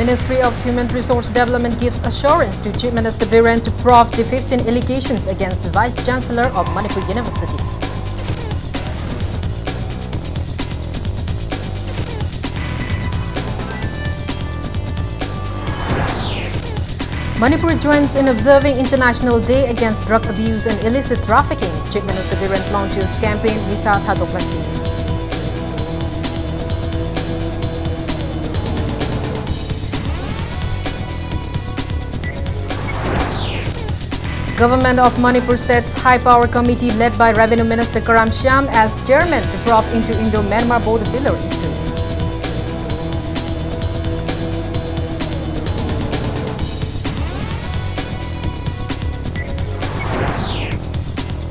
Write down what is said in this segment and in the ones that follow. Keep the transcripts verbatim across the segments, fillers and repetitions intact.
Ministry of Human Resource Development gives assurance to Chief Minister Biren to probe the fifteen allegations against the Vice Chancellor of Manipur University. Manipur joins in observing International Day Against Drug Abuse and Illicit Trafficking. Chief Minister Biren launches campaign Nisa Thadoklasi. Government of Manipur sets high power committee led by Revenue Minister Karam Shyam as chairman to probe into Indo-Myanmar border pillar issue.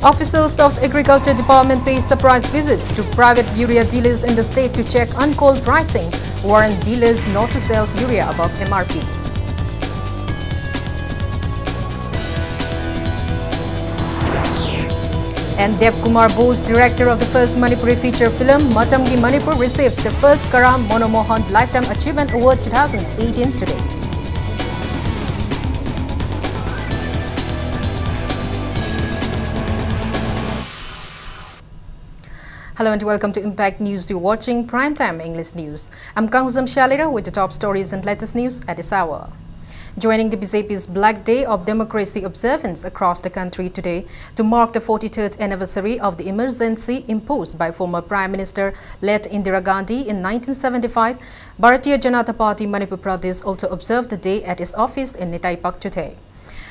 Officials of the Agriculture Department pay surprise visits to private urea dealers in the state to check uncoal pricing, warn dealers not to sell urea above M R P. And Dev Kumar Bose, director of the first Manipuri feature film Matamgi Manipur, receives the first Karam Monomohan Lifetime Achievement Award two thousand eighteen today. Hello and welcome to Impact News. You're watching Primetime English News. I'm Kangzam Shalira with the top stories and latest news at this hour. Joining the B J P's Black Day of Democracy observance across the country today to mark the forty-third anniversary of the emergency imposed by former Prime Minister late Indira Gandhi in nineteen seventy-five, Bharatiya Janata Party Manipur Pradesh also observed the day at its office in Nitaipak today.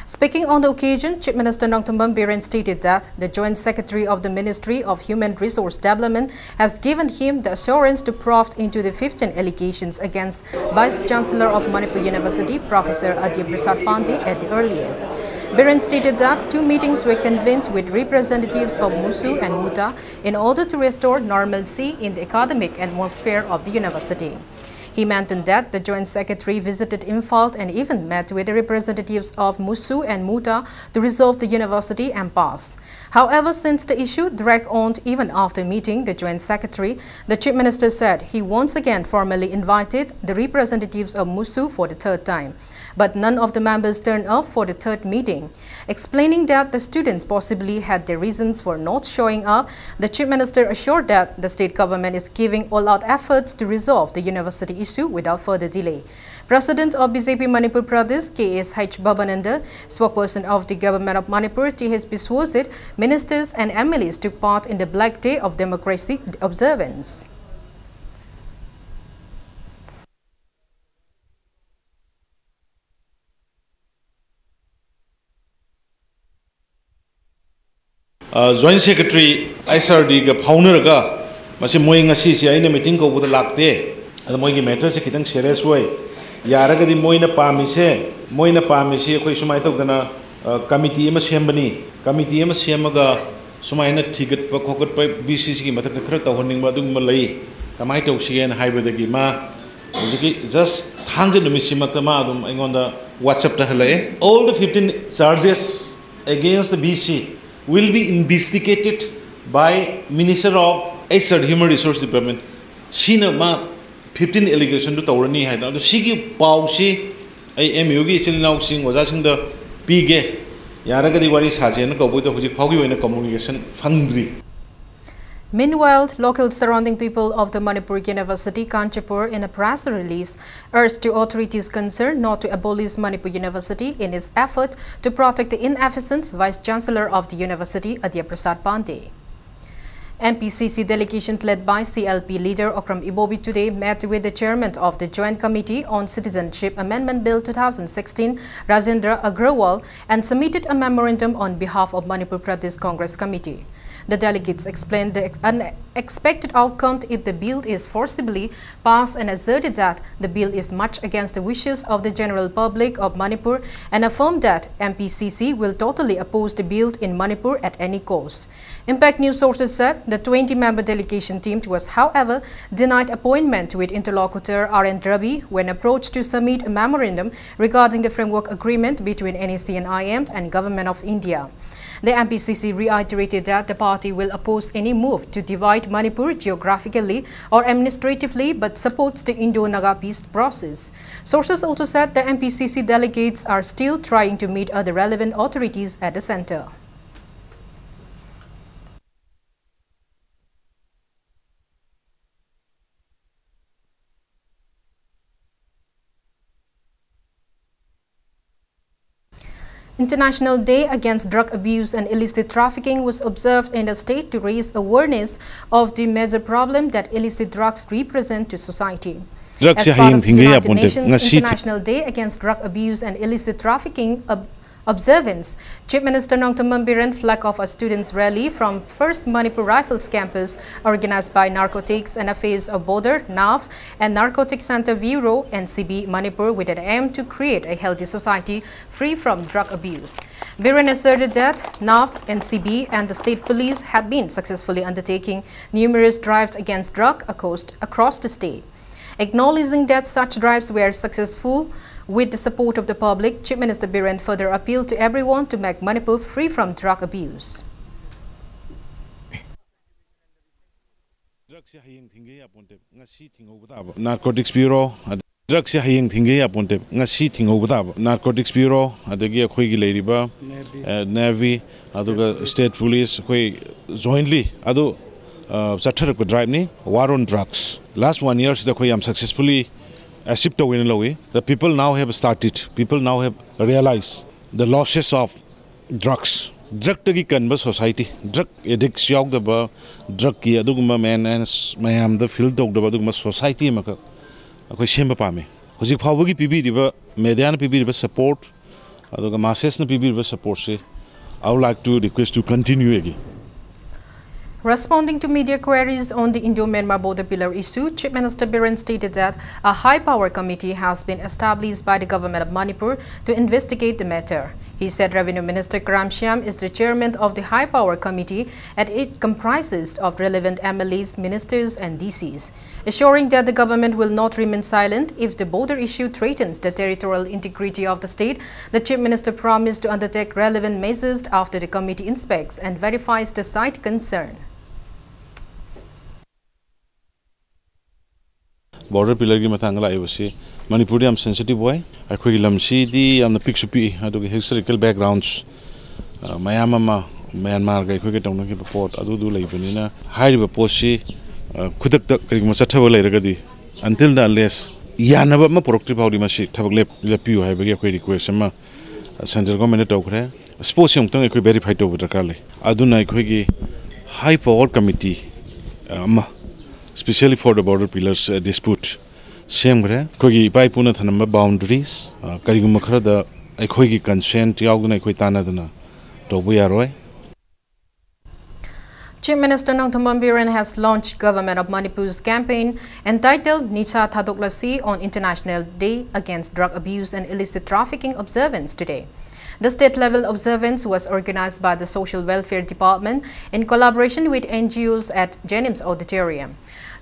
Speaking on the occasion, Chief Minister Nongthombam Biren stated that the Joint Secretary of the Ministry of Human Resource Development has given him the assurance to probe into the fifteen allegations against Vice Chancellor of Manipur University, Professor Adya Prasad Pandey, at the earliest. Biren stated that two meetings were convened with representatives of MUSU and MUDA in order to restore normalcy in the academic atmosphere of the university. He mentioned that the Joint Secretary visited Imphal and even met with the representatives of MUSU and MUTA to resolve the university impasse. However, since the issue dragged on even after meeting the Joint Secretary, the Chief Minister said he once again formally invited the representatives of MUSU for the third time. But none of the members turned up for the third meeting. Explaining that the students possibly had their reasons for not showing up, the Chief Minister assured that the state government is giving all-out efforts to resolve the university issue without further delay. President of B J P Manipur Pradesh, K S H Bhabananda, spokesperson of the Government of Manipur, T H Biswasit, ministers and M L As took part in the Black Day of Democracy observance. Joint Secretary H R D ꯒ ꯐꯥꯎꯅꯔꯒ, ꯃꯁꯤ ꯃꯣꯏ ꯉꯁꯤꯁꯦ ꯑꯩꯅ meeting ꯀꯧꯕꯗ ꯂꯥꯛꯇꯦ, ꯑꯗ ꯃꯣꯏꯒꯤ matter ꯁꯦ ꯈꯤꯇꯪ serious ꯑꯣꯏ, ꯌꯥꯔꯒꯗꯤ ꯃꯣꯏꯅ ꯄꯥꯝꯃꯤꯁꯦ, ꯃꯣꯏꯅ ꯄꯥꯝꯃꯤꯁꯤ ꯑꯩꯈꯣꯏ ꯁꯨꯃꯥꯏꯅ ꯇꯧꯗꯅ committee ꯑꯃ ꯁꯦꯝꯕꯅꯤ, committee ꯑꯃ ꯁꯦꯝꯃꯒ ꯁꯨꯃꯥꯏꯅ ꯊꯤꯒꯠꯄ ꯈꯣꯀꯠꯄ B C ꯁꯤꯒꯤ ꯃꯊꯛꯇ ꯈꯔ ꯇꯧꯍꯟꯅꯤꯡꯕ ꯑꯗꯨꯒꯨꯝꯕ ꯂꯩ, ꯀꯃꯥꯏꯅ ꯇꯧꯁꯤꯒꯦꯅ ꯍꯥꯏꯕꯗꯒꯤ ꯃꯥ ꯍꯧꯖꯤꯛꯀꯤ just ꯊꯥꯡꯖ ꯅꯨꯃꯤꯠꯁꯤꯃꯛꯇ ꯃꯥ ꯑꯗꯨꯝ ꯑꯩꯉꯣꯟꯗ WhatsApp ꯇ ꯍꯜꯂꯛꯑꯦ꯫ All the fifteen charges against the B C will be investigated by Minister of H R D, Human Resource Department. ꯁꯤꯅ ꯃꯥ fifteen allegation ꯗꯨ ꯇꯧꯔꯅꯤ ꯍꯥꯏꯗꯅ꯫ ꯑꯗꯣ ꯁꯤꯒꯤ ꯄꯥꯎꯁꯤ ꯑꯩ M U ꯒꯤ ꯏꯆꯤꯜ ꯏꯅꯥꯎꯁꯤꯡ, ꯑꯣꯖꯥꯁꯤꯡꯗ ꯄꯤꯒꯦ꯫ ꯌꯥꯔꯒꯗꯤ ꯋꯥꯔꯤ ꯁꯥꯁꯦꯅ ꯀꯧꯕꯗ ꯍꯧꯖꯤꯛ ꯐꯥꯎꯒꯤ ꯑꯣꯏꯅ communication ꯐꯪꯗ꯭ꯔꯤ꯫ Meanwhile, local surrounding people of the Manipur University Kanchanpur, in a press release, urged the authorities concerned not to abolish Manipur University in its effort to protect the inefficient Vice Chancellor of the university, Adya Prasad Pandey. M P C C delegation led by C L P leader Okram Ibobi today met with the chairman of the Joint Committee on Citizenship Amendment Bill two thousand sixteen, Rajendra Agrawal, and submitted a memorandum on behalf of Manipur Pradesh Congress Committee. The delegates explained the ex- unexpected outcome if the bill is forcibly passed and asserted that the bill is much against the wishes of the general public of Manipur and affirmed that M P C C will totally oppose the bill in Manipur at any cost. Impact News sources said the twenty-member delegation team was, however, denied appointment with interlocutor R N Ravi when approached to submit a memorandum regarding the framework agreement between N E C and I M and Government of India. The M P C C reiterated that the party will oppose any move to divide Manipur geographically or administratively, but supports the Indo-Naga peace process. Sources also said the M P C C delegates are still trying to meet other relevant authorities at the center. International Day Against Drug Abuse and Illicit Trafficking was observed in the state to raise awareness of the major problem that illicit drugs represent to society. As part of the United Nations International Day Against Drug Abuse and Illicit Trafficking ob- observance, Chief Minister Nongthymmam Biren flagged off a students' rally from First Manipur Rifles campus, organized by Narcotics and Affairs of Border, NAF, and Narcotic Center Bureau, N C B, Manipur, with an aim to create a healthy society free from drug abuse. Biren asserted that NAF, N C B, and the state police have been successfully undertaking numerous drives against drug across, across the state. Acknowledging that such drives were successful with the support of the public, Chief Minister Biren further appealed to everyone to make Manipur free from drug abuse. Drugs ꯁꯦ ꯍꯌꯦꯡ ꯊꯤꯡꯒꯦ ꯌꯥꯄꯣꯟꯇꯦ, ꯉꯁꯤ ꯊꯤꯡꯍꯧꯕ ꯇꯥꯕ꯫ Narcotics Bureau, ꯑꯗ-, drugs ꯁꯦ ꯍꯌꯦꯡ ꯊꯤꯡꯒꯦ ꯌꯥꯄꯣꯟꯇꯦ, ꯉꯁꯤ ꯊꯤꯡꯍꯧꯕ ꯇꯥꯕ꯫ Narcotics Bureau, ꯑꯗꯒꯤ ꯑꯩꯈꯣꯏꯒꯤ ꯂꯩꯔꯤꯕ, Navy. ꯑ, Navy, ꯑꯗꯨꯒ State Police, ꯑꯩꯈꯣꯏ jointly ꯑꯗꯨ, ꯑ, ꯆꯠꯊꯔꯛꯄ drive ꯅꯤ, War on Drugs꯫ Last one year ꯁꯤꯗ ꯑꯩꯈꯣꯏ ꯌꯥꯝ successfully achieve ꯇꯧꯋꯦꯅ ꯂꯧꯏ꯫ The people now have started, people now have realized the losses of drugs꯫ Drug ꯇꯒꯤ ꯀꯟꯕ society, drug addicts ꯌꯥꯎꯗꯕ, drug ꯀꯤ ꯑꯗꯨꯒꯨꯝꯕ menace ꯃꯌꯥꯝꯗ feel ꯇꯧꯗꯕ ꯑꯗꯨꯒꯨꯝꯕ society ꯑꯃꯈꯛ ꯑꯩꯈꯣꯏ ꯁꯦꯝꯕ ꯄꯥꯝꯃꯤ꯫ ꯍꯧꯖꯤꯛ ꯐꯥꯎꯕꯒꯤ ꯄꯤꯕꯤꯔꯤꯕ, media ꯅ ꯄꯤꯕꯤꯔꯤꯕ support, ꯑꯗꯨꯒ masses ꯅ ꯄꯤꯕꯤꯔꯤꯕ support ꯁꯤ, I would like to request to continue again. Responding to media queries on the Indo-Myanmar border pillar issue, Chief Minister Biren stated that a high-power committee has been established by the government of Manipur to investigate the matter. He said Revenue Minister Kram Shyam is the chairman of the high-power committee and it comprises of relevant M L As, ministers and D Cs. Assuring that the government will not remain silent if the border issue threatens the territorial integrity of the state, the Chief Minister promised to undertake relevant measures after the committee inspects and verifies the site concern. Border pillarꯒꯤ ꯃꯇꯥꯡꯗ ꯂꯥꯛꯏꯕꯁꯤ ꯃꯅꯤꯄꯨꯔꯗ ꯌꯥꯝ sensitive ꯑꯣꯏ꯫ ꯑꯩꯈꯣꯏꯒꯤ ꯂꯝꯁꯤꯗꯤ ꯌꯥꯝꯅ ꯄꯤꯛꯁꯨ ꯄꯤꯛꯏ, ꯑꯗꯨꯒ historical backgrounds ꯃꯌꯥꯝ ꯑꯃ ꯃ꯭ꯌꯥꯟꯃꯥꯔꯒ ꯑꯩꯈꯣꯏꯒ ꯇꯧꯅꯈꯤꯕ ꯄꯣꯠ ꯑꯗꯨꯗꯨ ꯂꯩꯕꯅꯤꯅ, ꯍꯥꯏꯔꯤꯕ ꯄꯣꯠꯁꯤ ꯈꯨꯗꯛꯇ ꯀꯔꯤꯒꯨꯝꯕ ꯆꯠꯊꯕ ꯂꯩꯔꯒꯗꯤ, until the unless ꯌꯥꯅꯕ ꯑꯃ ꯄꯨꯔꯛꯇ꯭ꯔꯤ ꯐꯥꯎꯗꯤ ꯃꯁꯤ ꯊꯕꯛ ꯂꯦꯞꯄꯤꯌꯨ ꯍꯥꯏꯕꯒꯤ ꯑꯩꯈꯣꯏ request ꯑꯃ central governmentꯇ ꯇꯧꯈ꯭ꯔꯦ꯫ ꯁ꯭ꯄꯣꯔꯠꯁꯤ ꯑꯃꯨꯛꯇꯪ ꯑꯩꯈꯣꯏ verify ꯇꯧꯕ ꯗꯔꯀꯥꯔ ꯂꯩ꯫ ꯑꯗꯨꯅ ꯑꯩꯈꯣꯏꯒꯤ high power committee ꯑꯃ specially for the border pillars dispute ꯁꯦꯝꯈ꯭ꯔꯦ꯫ ꯑꯩꯈꯣꯏꯒꯤ ꯏꯄꯥ ꯏꯄꯨꯅ ꯊꯝꯂꯝꯕ boundaries, ꯀꯔꯤꯒꯨꯝꯕ ꯈꯔꯗ ꯑꯩꯈꯣꯏꯒꯤ consent ꯌꯥꯎꯗꯅ ꯑꯩꯈꯣꯏ ꯇꯥꯟꯅꯗꯅ ꯇꯧꯕ ꯌꯥꯔꯣꯏ꯫ Chief Minister Nongthombam Biren has launched Government of Manipur's campaign entitled Nisa Thadoklasi on International Day Against Drug Abuse and Illicit Trafficking observance today. The state-level observance was organized by the Social Welfare Department in collaboration with N G Os at JNIMS Auditorium.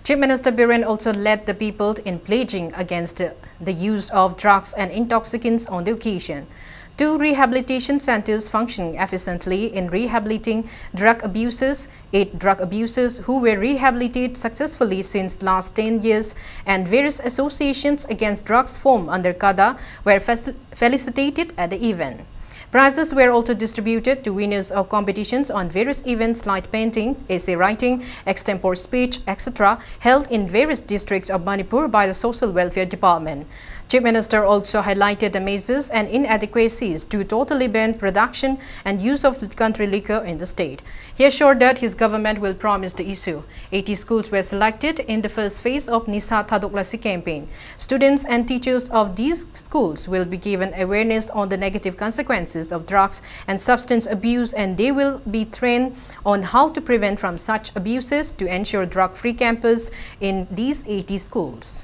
Chief Minister Biren also led the people in pledging against the use of drugs and intoxicants on the occasion. Two rehabilitation centers functioning efficiently in rehabilitating drug abusers, eight drug abusers who were rehabilitated successfully since last ten years, and various associations against drugs formed under CADA were fac- felicitated at the event. Prizes were also distributed to winners of competitions on various events like painting, essay writing, extempore speech, et cetera, held in various districts of Manipur by the Social Welfare Department. Chief Minister also highlighted the misses and inadequacies to totally ban production and use of country liquor in the state. He assured that his government will promise to issue. Eighty schools were selected in the first phase of Nisa Thadok Lasi campaign. Students and teachers of these schools will be given awareness on the negative consequences of drugs and substance abuse, and they will be trained on how to prevent from such abuses to ensure drug-free campus in these eighty schools.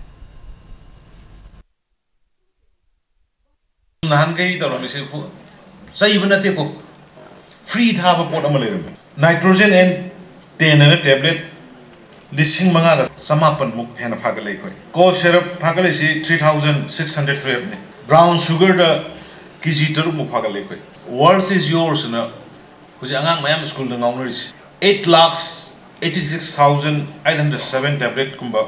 ꯅꯍꯥꯟꯈꯩ ꯇꯧꯔꯝꯃꯤꯁꯦ ꯆꯩꯕ ꯅꯠꯇꯦꯀꯣ, free ꯊꯥꯕ ꯄꯣꯠ ꯑꯃ ꯂꯩꯔꯝꯃꯤ꯫ Nitrogen N ten ꯍꯥꯏꯅ tablet ꯂꯤꯁꯤꯡ ꯃꯉꯥꯒ ꯆꯃꯥꯄꯟꯃꯨꯛ ꯍꯦꯟꯅ ꯐꯥꯒꯠꯂꯦ ꯑꯩꯈꯣꯏ꯫ ꯀꯣꯐ ꯁꯤꯔꯞ ꯐꯥꯒꯠꯂꯤꯁꯤ ꯊ꯭ꯔꯤ ꯊꯥꯎꯖꯟ ꯁꯤꯛꯁ ꯍꯟꯗ꯭ꯔꯦꯠ ꯇꯨꯌꯦꯜꯞꯅꯤ꯫ ꯕ꯭ꯔꯥꯎꯟ ꯁꯨꯒꯔꯗ ꯀꯦ ꯖꯤ ꯇꯔꯨꯛꯃꯨꯛ ꯐꯥꯒꯠꯂꯦ ꯑꯩꯈꯣꯏ꯫ World is Yours ꯑꯅ ꯍꯧꯖꯤꯛ ꯑꯉꯥꯡ ꯃꯌꯥꯝ ꯁ꯭ꯀꯨꯜꯗ ꯉꯥꯎꯅꯔꯤꯁꯤ꯫ Eight lakhs eighty six thousand eight hundred seven tablet ꯀꯨꯝꯕ,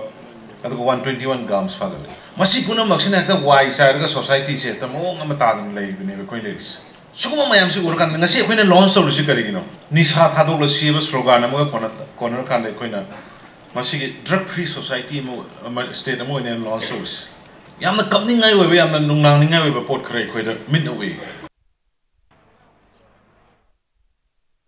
ꯑꯗꯨꯒ one twenty one grams ꯐꯥꯒꯠꯂꯦ꯫ ꯃꯁꯤ ꯄꯨꯝꯅꯃꯛꯁꯤꯅ ꯍꯦꯛꯇ ꯋꯥꯏ ꯆꯥꯏꯔꯒ ꯁꯣꯁꯥꯏꯇꯤꯁꯦ ꯍꯦꯛꯇ ꯃꯑꯣꯡ ꯑꯃ ꯇꯥꯗꯅ ꯂꯩꯕꯅꯦꯕ ꯑꯩꯈꯣꯏ ꯂꯩꯔꯤꯁꯦ꯫ ꯁꯤꯒꯨꯝꯕ ꯃꯌꯥꯝꯁꯤ ꯎꯔꯀꯥꯟꯗ ꯉꯁꯤ ꯑꯩꯈꯣꯏꯅ ꯂꯣꯟꯆ ꯇꯧꯔꯤꯁꯤ ꯀꯔꯤꯒꯤꯅꯣ? ꯅꯤꯁꯥ ꯊꯥꯗꯣꯛꯂꯁꯤ ꯍꯥꯏꯕ ꯁ꯭ꯂꯣꯒꯥꯟ ꯑꯃꯒ ꯀꯣꯟꯅ-, ꯀꯣꯟꯅꯔꯀꯥꯟꯗ ꯑꯩꯈꯣꯏꯅ ꯃꯁꯤꯒꯤ ꯗ꯭ꯔꯒ ꯐ꯭ꯔꯤ ꯁꯣꯁꯥꯏꯇꯤ ꯑꯃ, ꯑꯃ, ꯁ꯭ꯇꯦꯠ ꯑꯃ ꯑꯣꯏꯅ ꯂꯣꯟꯆ ꯇꯧꯔꯤꯁꯤ꯫ ꯌꯥꯝꯅ ꯀꯞꯅꯤꯡꯉꯥꯏ ꯑꯣꯏꯕ, ꯌꯥꯝꯅ ꯅꯨꯡꯅꯥꯡꯅꯤꯡꯉꯥꯏ ꯑꯣꯏꯕ ꯄꯣꯠ ꯈꯔ ꯑꯩꯈꯣꯏꯗ ꯃꯤꯠꯅ ꯎꯏ꯫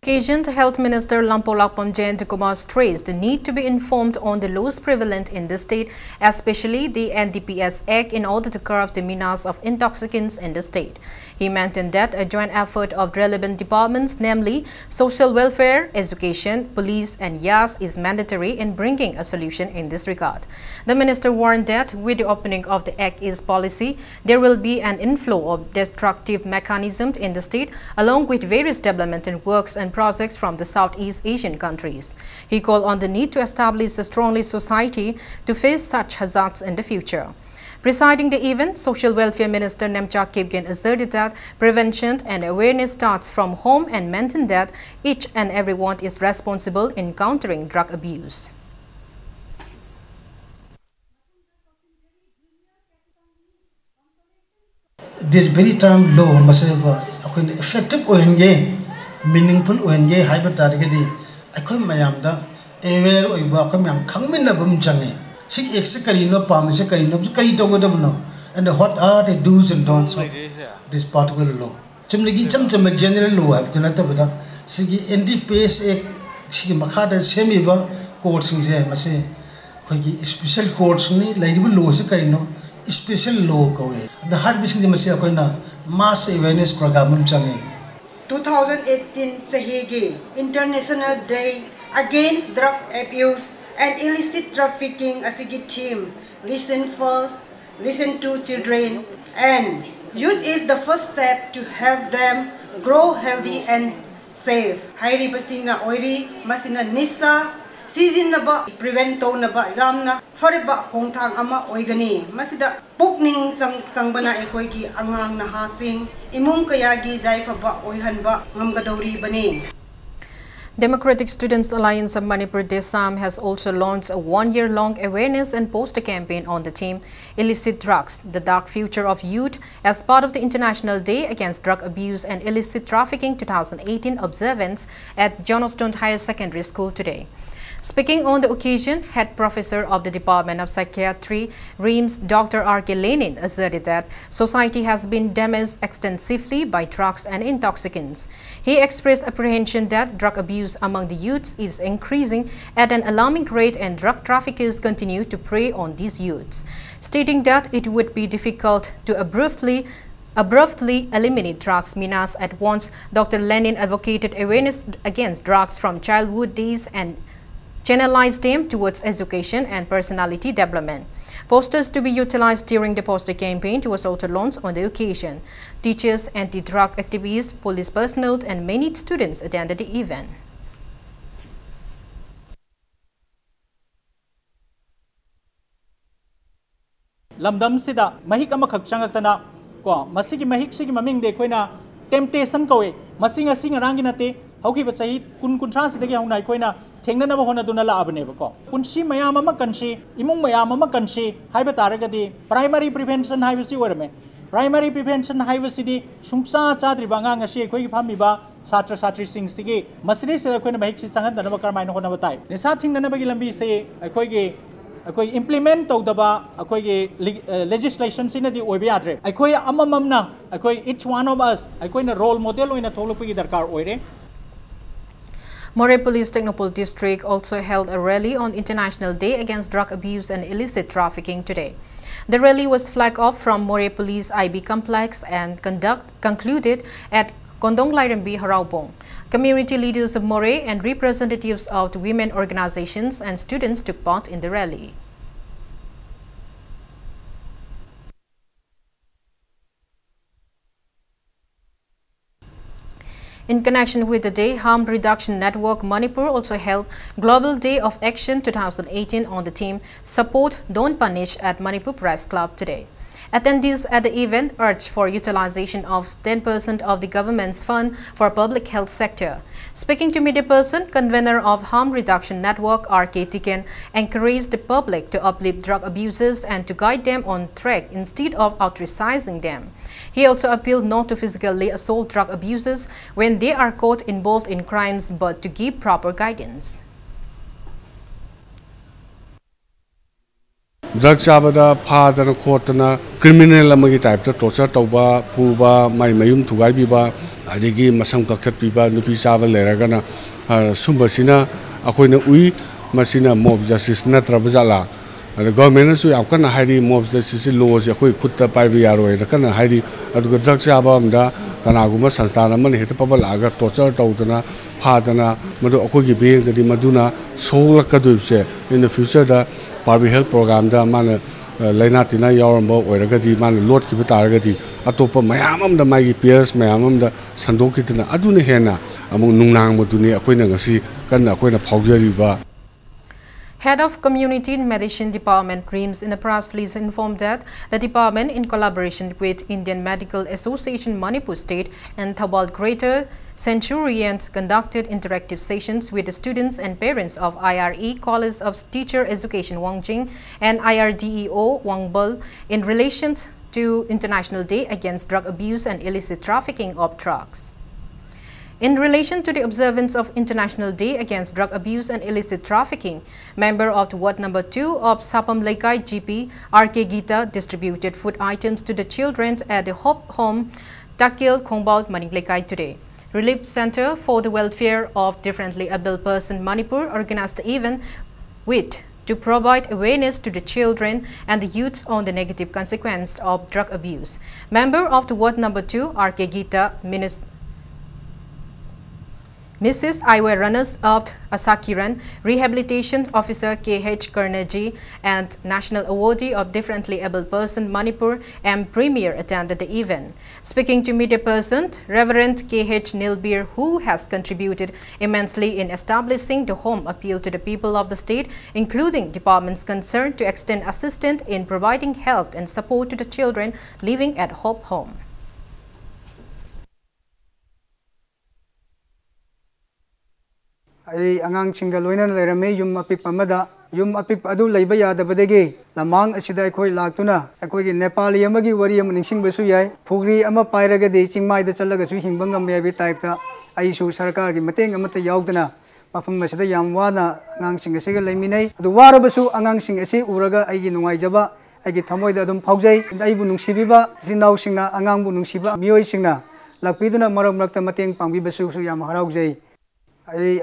Occasion, Health Minister Lampolakpam Jayantakumar stressed the need to be informed on the laws prevalent in the state, especially the N D P S Act, in order to curb the menace of intoxicants in the state. He maintained that a joint effort of relevant departments, namely social welfare, education, police, and YAS, is mandatory in bringing a solution in this regard. The minister warned that with the opening of the Act East policy, there will be an inflow of destructive mechanisms in the state, along with various developmental works and projects from the Southeast Asian countries. He called on the need to establish a strongly society to face such hazards in the future. Presiding the event, Social Welfare Minister Nemcha Kipgen asserted that prevention and awareness starts from home and maintained that each and everyone is responsible in countering drug abuse. This very time law ꯃꯁꯤꯕꯨ ꯑꯩꯈꯣꯏꯅ effective ꯑꯣꯏꯍꯟꯒꯦ, meaningful ꯑꯣꯏꯍꯟꯒꯦ ꯍꯥꯏꯕ ꯇꯥꯔꯒꯗꯤ ꯑꯩꯈꯣꯏ ꯃꯌꯥꯝꯗ aware ꯑꯣꯏꯕ, ꯑꯩꯈꯣꯏ ꯃꯌꯥꯝ ꯈꯪꯃꯤꯟꯅꯕ ꯑꯃ ꯆꯪꯉꯤ꯫ ꯁꯤꯒꯤ Actꯁꯦ ꯀꯔꯤꯅꯣ, ꯄꯥꯝꯃꯤꯁꯦ ꯀꯔꯤꯅꯣ, ꯀꯔꯤ ꯇꯧꯒꯗꯕꯅꯣ? And what are the do's and don'ts of this particular law? ꯆꯨꯝꯅꯒꯤ ꯏꯆꯝ ꯆꯝꯕ general law ꯍꯥꯏꯕꯗꯨ ꯅꯠꯇꯕꯗ, ꯁꯤꯒꯤ Anti-Payers Act ꯁꯤꯒꯤ ꯃꯈꯥꯗ ꯁꯦꯝꯃꯤꯕ courtꯁꯤꯡꯁꯦ, ꯃꯁꯤ ꯑꯩꯈꯣꯏꯒꯤ special courtꯁꯤꯡꯅꯤ꯫ ꯂꯩꯔꯤꯕ lawꯁꯤ ꯀꯔꯤꯅꯣ? Special law ꯀꯧꯏ꯫ ꯑꯗ ꯍꯥꯏꯔꯤꯕꯁꯤꯡꯁꯦ, ꯃꯁꯤ ꯑꯩꯈꯣꯏꯅ mass awareness program ꯑꯃ ꯆꯪꯉꯤ꯫ Two thousand eighteen ꯆꯍꯤꯒꯤ International Day Against Drug Abuse and Illicit Trafficking ꯑꯁꯤꯒꯤ theme, Listen First, Listen to Children, and Youth is the First Step to Help Them Grow Healthy and Safe ꯍꯥꯏꯔꯤꯕꯁꯤꯅ ꯑꯣꯏꯔꯤ꯫ ꯃꯁꯤꯅ ꯅꯤꯁꯥ ꯁꯤꯖꯤꯟꯅꯕ prevent ꯇꯧꯅꯕ ꯌꯥꯝꯅ ꯐꯔꯕ ꯈꯣꯡꯊꯥꯡ ꯑꯃ ꯑꯣꯏꯒꯅꯤ꯫ ꯃꯁꯤꯗ ꯄꯨꯛꯅꯤꯡ ꯆꯪ-, ꯆꯪꯕꯅ ꯑꯩꯈꯣꯏꯒꯤ ꯑꯉꯥꯡ ꯅꯍꯥꯁꯤꯡ ꯏꯃꯨꯡ ꯀꯌꯥꯒꯤ ꯌꯥꯏꯐꯕ ꯑꯣꯏꯍꯟꯕ ꯉꯝꯒꯗꯧꯔꯤꯕꯅꯤ꯫ Democratic Students Alliance of Manipur, DESAM, has also launched a one-year-long awareness and poster campaign on the theme Illicit Drugs, the Dark Future of Youth, as part of the International Day Against Drug Abuse and Illicit Trafficking two thousand eighteen observance at Johnstone Higher Secondary School today. Speaking on the occasion, head professor of the Department of Psychiatry, RIMS, Doctor R K Lenin, asserted that society has been damaged extensively by drugs and intoxicants. He expressed apprehension that drug abuse among the youths is increasing at an alarming rate and drug traffickers continue to prey on these youths, stating that it would be difficult to abruptly abruptly eliminate drugs menace at once. Doctor Lenin advocated awareness against drugs from childhood days and channelized them towards education and personality development. Posters to be utilized during the poster campaign was also launched on the occasion. Teachers, anti-drug activists, police personnel, and many students attended the event. ꯂꯝꯗꯝꯁꯤꯗ ꯃꯍꯤꯛ ꯑꯃꯈꯛ ꯆꯪꯉꯛꯇꯅ ꯀꯣ, ꯃꯁꯤꯒꯤ ꯃꯍꯤꯛꯁꯤꯒꯤ ꯃꯃꯤꯡꯗꯤ ꯑꯩꯈꯣꯏꯅ temptation ꯀꯧꯏ꯫ ꯃꯁꯤ ꯉꯁꯤ ꯉꯔꯥꯡꯒꯤ ꯅꯠꯇꯦ, ꯍꯧꯈꯤꯕ ꯆꯍꯤ ꯀꯨꯟ ꯀꯨꯟꯊ꯭ꯔꯥꯁꯤꯗꯒꯤ ꯍꯧꯅ ꯑꯩꯈꯣꯏꯅ ꯊꯦꯡꯅꯅꯕ ꯍꯣꯠꯅꯗꯨꯅ ꯂꯥꯛꯑꯕꯅꯦꯕꯀꯣ꯫ ꯄꯨꯟꯁꯤ ꯃꯌꯥꯝ ꯑꯃ ꯀꯟꯁꯤ, ꯏꯃꯨꯡ ꯃꯌꯥꯝ ꯑꯃ ꯀꯟꯁꯤ ꯍꯥꯏꯕ ꯇꯥꯔꯒꯗꯤ primary prevention ꯍꯥꯏꯕꯁꯤ ꯑꯣꯏꯔꯝꯃꯦ꯫ Primary prevention ꯍꯥꯏꯕꯁꯤꯗꯤ ꯁꯨꯡꯆꯥ ꯆꯥꯗ꯭ꯔꯤꯕ ꯑꯉꯥꯡ ꯑꯁꯤ ꯑꯩꯈꯣꯏꯒꯤ ꯐꯝꯃꯤꯕ ꯁꯥꯇ꯭ꯔ ꯁꯥꯇ꯭ꯔꯤꯁꯤꯡꯁꯤꯒꯤ ꯃꯁꯤꯗꯩꯁꯤꯗ ꯑꯩꯈꯣꯏꯅ ꯃꯍꯤꯛꯁꯤ ꯆꯪꯍꯟꯗꯅꯕ ꯀꯔꯝꯍꯥꯏꯅ ꯍꯣꯠꯅꯕ ꯇꯥꯏ? ꯅꯤꯁꯥ ꯊꯤꯡꯅꯅꯕꯒꯤ ꯂꯝꯕꯤꯁꯤ ꯑꯩꯈꯣꯏꯒꯤ ꯑꯩꯈꯣꯏ implement ꯇꯧꯗꯕ ꯑꯩꯈꯣꯏꯒꯤ legislation ꯁꯤꯅꯗꯤ ꯑꯣꯏꯕ ꯌꯥꯗ꯭ꯔꯦ꯫ ꯑꯩꯈꯣꯏ ꯑꯃꯃꯝꯅ, ꯑꯩꯈꯣꯏ each one of us, ꯑꯩꯈꯣꯏꯅ role model ꯑꯣꯏꯅ ꯊꯣꯛꯂꯛꯄꯒꯤ ꯗꯔꯀꯥꯔ ꯑꯣꯏꯔꯦ꯫ Moreh Police, Tengnoupal District also held a rally on International Day Against Drug Abuse and Illicit Trafficking today. The rally was flagged off from Moreh Police I B complex and conduct, concluded at Kondong Lairambi Haraubong. Community leaders of Moreh and representatives of the women organizations and students took part in the rally. In connection with the day, Harm Reduction Network Manipur also held Global Day of Action two thousand eighteen on the theme Support, Don't Punish at Manipur Press Club today. Attendees at the event urged for utilization of ten percent of the government's fund for public health sector. Speaking to media person, convener of Harm Reduction Network, R K Tiken, encouraged the public to uplift drug abusers and to guide them on track instead of ostracizing them. He also appealed not to physically assault drug abusers when they are caught involved in crimes, but to give proper guidance. Drug ꯆꯥꯕꯗ ꯐꯥꯗꯅ ꯈꯣꯠꯇꯅ criminal ꯑꯃꯒꯤ type ꯇ torture ꯇꯧꯕ, ꯐꯨꯕ, ꯃꯥꯏ ꯃꯌꯨꯝ ꯊꯨꯒꯥꯏꯕꯤꯕ, ꯑꯗꯒꯤ ꯃꯁꯝ ꯀꯛꯊꯠꯄꯤꯕ, ꯅꯨꯄꯤ ꯆꯥꯕ ꯂꯩꯔꯒꯅ, ꯑ, ꯁꯨꯝꯕꯁꯤꯅ ꯑꯩꯈꯣꯏꯅ ꯎꯏ꯫ ꯃꯁꯤꯅ mob justice ꯅꯠꯇ꯭ꯔꯕ ꯖꯥꯠꯂꯥ? ꯑꯗ government ꯅꯁꯨ ꯌꯥꯝ ꯀꯟꯅ ꯍꯥꯏꯔꯤ, mob justice ꯁꯤ law ꯁꯤ ꯑꯩꯈꯣꯏ ꯈꯨꯠꯇ ꯄꯥꯏꯕ ꯌꯥꯔꯣꯏꯅ ꯀꯟꯅ ꯍꯥꯏꯔꯤ꯫ ꯑꯗꯨꯒ drug ꯆꯥꯕ ꯑꯃꯗ ꯀꯅꯥꯒꯨꯝꯕ ꯁꯪꯁꯊꯥꯟ ꯑꯃꯅ ꯍꯦꯛꯇ ꯄꯕ ꯂꯥꯛꯑꯒ torture ꯇꯧꯗꯅ, ꯐꯥꯗꯅ, ꯃꯗꯨ ꯑꯩꯈꯣꯏꯒꯤ ꯃꯤꯠꯌꯦꯡꯗꯗꯤ ꯃꯗꯨꯅ ꯁꯣꯛꯂꯛꯀꯗꯣꯏꯕꯁꯦ, in the future the public health program ꯗ ꯃꯥꯅ, ꯑ, ꯂꯥꯏꯅꯥ ꯇꯤꯟꯅꯥ ꯌꯥꯎꯔꯝꯕ ꯑꯣꯏꯔꯒꯗꯤ, ꯃꯥꯅ ꯂꯣꯠꯈꯤꯕ ꯇꯥꯔꯒꯗꯤ, ꯑꯇꯣꯞꯄ ꯃꯌꯥꯝ ꯑꯃꯗ, ꯃꯥꯒꯤ peers ꯃꯌꯥꯝ ꯑꯃꯗ ꯁꯟꯗꯣꯛꯈꯤꯗꯅ, ꯑꯗꯨꯅ ꯍꯦꯟꯅ ꯑꯃꯨꯛ ꯅꯨꯡꯅꯥꯡꯕꯗꯨꯅꯤ ꯑꯩꯈꯣꯏꯅ ꯉꯁꯤ ꯀꯟꯅ ꯑꯩꯈꯣꯏꯅ ꯐꯥꯎꯖꯔꯤꯕ꯫ Head of Community Medicine Department, RIMS, Indraprastha Lee informed that the department, in collaboration with Indian Medical Association Manipur State and Thoubal Greater Centurion, conducted interactive sessions with the students and parents of I R E College of Teacher Education Wangjing and I R D E O Wangbal in relation to International Day Against Drug Abuse and Illicit Trafficking of Drugs. In relation to the observance of International Day Against Drug Abuse and Illicit Trafficking, member of the Ward Number two of Sapam Leikai G P, R K Gita, distributed food items to the children at the Hope Home, Takil Khongbal, Maning Leikai today. Relief Center for the Welfare of Differently Abled Person Manipur organized the event with to provide awareness to the children and the youths on the negative consequence of drug abuse. Member of the Ward Number two, R K Gita, Minis- Missus Iwer, runners-up Asakiran, Rehabilitation Officer K H Karnaji, and National Awardee of Differently Abled Person Manipur, M Premier, attended the event. Speaking to media person, Reverend K H Nilbir, who has contributed immensely in establishing the home, appealed to the people of the state, including departments concerned, to extend assistance in providing health and support to the children living at Hope Home. ꯑꯩ ꯑꯉꯥꯡꯁꯤꯡꯒ ꯂꯣꯏꯅꯅ ꯂꯩꯔꯝꯃꯤ ꯌꯨꯝ ꯑꯄꯤꯛꯄ ꯑꯃꯗ꯫ ꯌꯨꯝ ꯑꯄꯤꯛꯄ ꯑꯗꯨ ꯂꯩꯕ ꯌꯥꯗꯕꯗꯒꯤ ꯂꯝꯃꯥꯡ ꯑꯁꯤꯗ ꯑꯩꯈꯣꯏ ꯂꯥꯛꯇꯨꯅ ꯑꯩꯈꯣꯏꯒꯤ ꯅꯦꯄꯥꯂꯤ ꯑꯃꯒꯤ ꯋꯥꯔꯤ ꯑꯃ ꯅꯤꯡꯁꯤꯡꯕꯁꯨ ꯌꯥꯏ꯫ ꯐꯨꯒ꯭ꯔꯤ ꯑꯃ ꯄꯥꯏꯔꯒꯗꯤ ꯆꯤꯡꯃꯥꯏꯗ ꯆꯠꯂꯒꯁꯨ ꯍꯤꯡꯕ ꯉꯝꯃꯤ ꯍꯥꯏꯕꯒꯤ ꯇꯥꯏꯞꯇ ꯑꯩꯁꯨ ꯁꯔꯀꯥꯔꯒꯤ ꯃꯇꯦꯡ ꯑꯃꯠꯇ ꯌꯥꯎꯗꯅ ꯃꯐꯝ ꯑꯁꯤꯗ ꯌꯥꯝ ꯋꯥꯅ ꯑꯉꯥꯡꯁꯤꯡ ꯑꯁꯤꯒ ꯂꯩꯃꯤꯟꯅꯩ꯫ ꯑꯗꯨ ꯋꯥꯔꯕꯁꯨ ꯑꯉꯥꯡꯁꯤꯡ ꯑꯁꯤ ꯎꯔꯒ ꯑꯩꯒꯤ ꯅꯨꯡꯉꯥꯏꯖꯕ ꯑꯩꯒꯤ ꯊꯃꯣꯏꯗ ꯑꯗꯨꯝ ꯐꯥꯎꯖꯩ꯫ ꯑꯩꯕꯨ ꯅꯨꯡꯁꯤꯕꯤꯕ ꯏꯆꯤꯟ ꯏꯅꯥꯎꯁꯤꯡꯅ, ꯑꯉꯥꯡꯕꯨ ꯅꯨꯡꯁꯤꯕ ꯃꯤꯑꯣꯏꯁꯤꯡꯅ ꯂꯥꯛꯄꯤꯗꯨꯅ ꯃꯔꯛ ꯃꯔꯛꯇ ꯃꯇꯦꯡ ꯄꯥꯡꯕꯤꯕꯁꯨ ꯌꯥꯝ ꯍꯔꯥꯎꯖꯩ꯫ ꯑꯩ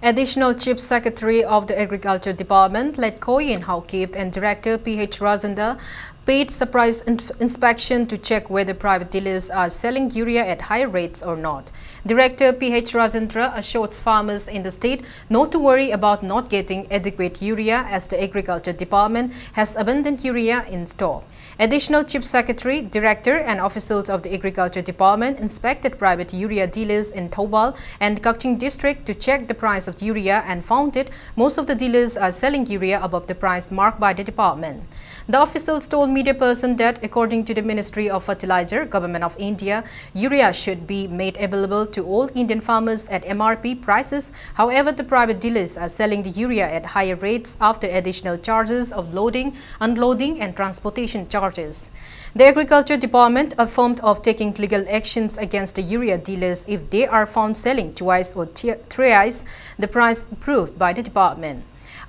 Additional Chief Secretary of the Agriculture Department, Letkoyin Haokip, and Director P H Rajendra paid surprise in- inspection to check whether private dealers are selling urea at high rates or not. Director P H Rajendra assures farmers in the state not to worry about not getting adequate urea, as the Agriculture Department has abundant urea in store. Additional Chief Secretary, Director, and officials of the Agriculture Department inspected private urea dealers in Thoubal and Kakching district to check the price of urea and found it most of the dealers are selling urea above the price marked by the department. The officials told Media person that, according to the Ministry of Fertilizer, Government of India, urea should be made available to all Indian farmers at M R P prices. However, the private dealers are selling the urea at higher rates after additional charges of loading, unloading, and transportation charges. The Agriculture Department affirmed of taking legal actions against the urea dealers if they are found selling twice or thi- thrice the price approved by the department.